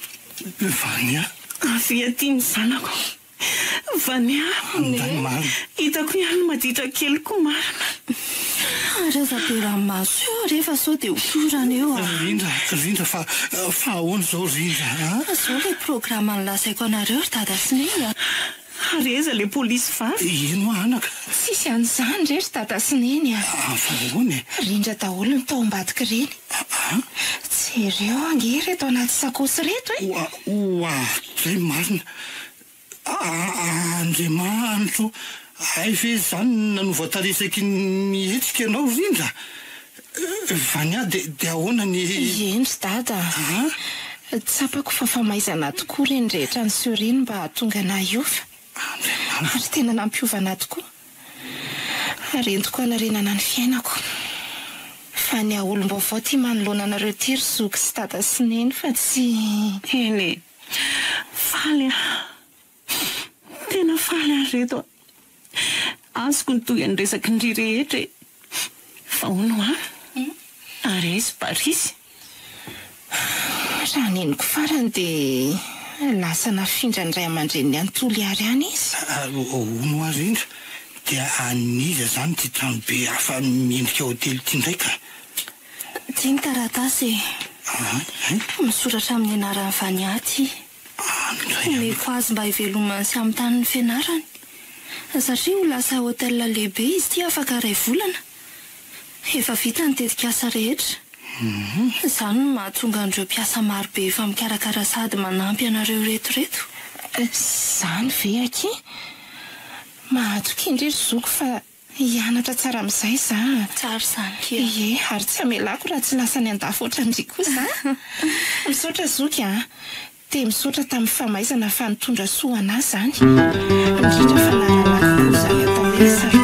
Speaker 5: Vania.
Speaker 1: Avia aty ny zanako. Vania.
Speaker 5: Anday marina.
Speaker 1: Hitako ihany maditra keliko marina.
Speaker 3: Ary aza be ranomaso eo re fa sao dia ho torana eo a.
Speaker 5: Rindra, Rindra fa fa ahoana izao Rindra a?
Speaker 3: Izao ilay programa nolazaiko anareo ry dada sy neny a.
Speaker 1: Ary aiza ilay polisy vavy?
Speaker 5: Eny hoa anaka.
Speaker 4: Tsisy an'izany re ry dada sy neny a.
Speaker 5: Fa ahoana e?
Speaker 4: Rindra daholo ny tao ambadik'ireny. Jereo ange ireto anaty sakaosy ireto e.
Speaker 5: Oa, oa, zay marina. Andriamanitro, hay ve izany no nanova tarehy ny hetsika ianao Rindra? Vania, dia dia ahoana ny.
Speaker 4: Eny ry dada a! Tsapako fa famaizana tokoa ireny rehetra niseho ireny mba hahatonga anà hiova.
Speaker 5: Andriamanitro.
Speaker 4: Ary tena nampiova anà tokoa. Ary entiko hanarenana ny fiainako. Fa ny haolom-baovao ity manoloana anareo ity ry zoky sy dada sy neny fa tsy.
Speaker 1: Eny e! Faly aho. Tena faly aho ry reto a! Azoko ny tohin'ny resaky ndry rehetra e! Fa hono hoa? Ary aiza i Parisy?
Speaker 4: Raha ny henoko farany dia lasa nafindran'ny ray aman-dreniny any Toliary any izy.
Speaker 5: Hono hoa Rindra, dia an'iza izany ity tranobe hafa miendrika hotely ity indray ka?
Speaker 3: Ity ny taratasy e. Misoratra amin'ny anaran'i Vania ity. Omeko azy mba hivelomany sy hamitany ny fianarany. Satria ho lasa hotel lehibe izy ity afaka iray volana. Efa vita ny tetikasa rehetra. Izany no mahatonga an'ireo mpiasa maro be efa mikarakara sady manampy anareo ireto ireto.
Speaker 4: Izany ve akia? Mahatoky indry ry zoky fa Hianatra tsara amin'izay za.
Speaker 3: Tsara izany kia.
Speaker 4: Ie, ary tsy hamelako raha tsy lasa any an-dafy ohatran-dry koa za. Misaotra zoky a! Dia misaotra tamin'ny famaizana fa nitondra soa ho anà izany. Indrindra fa nahalalako koa izany atao hoe saro-piaro.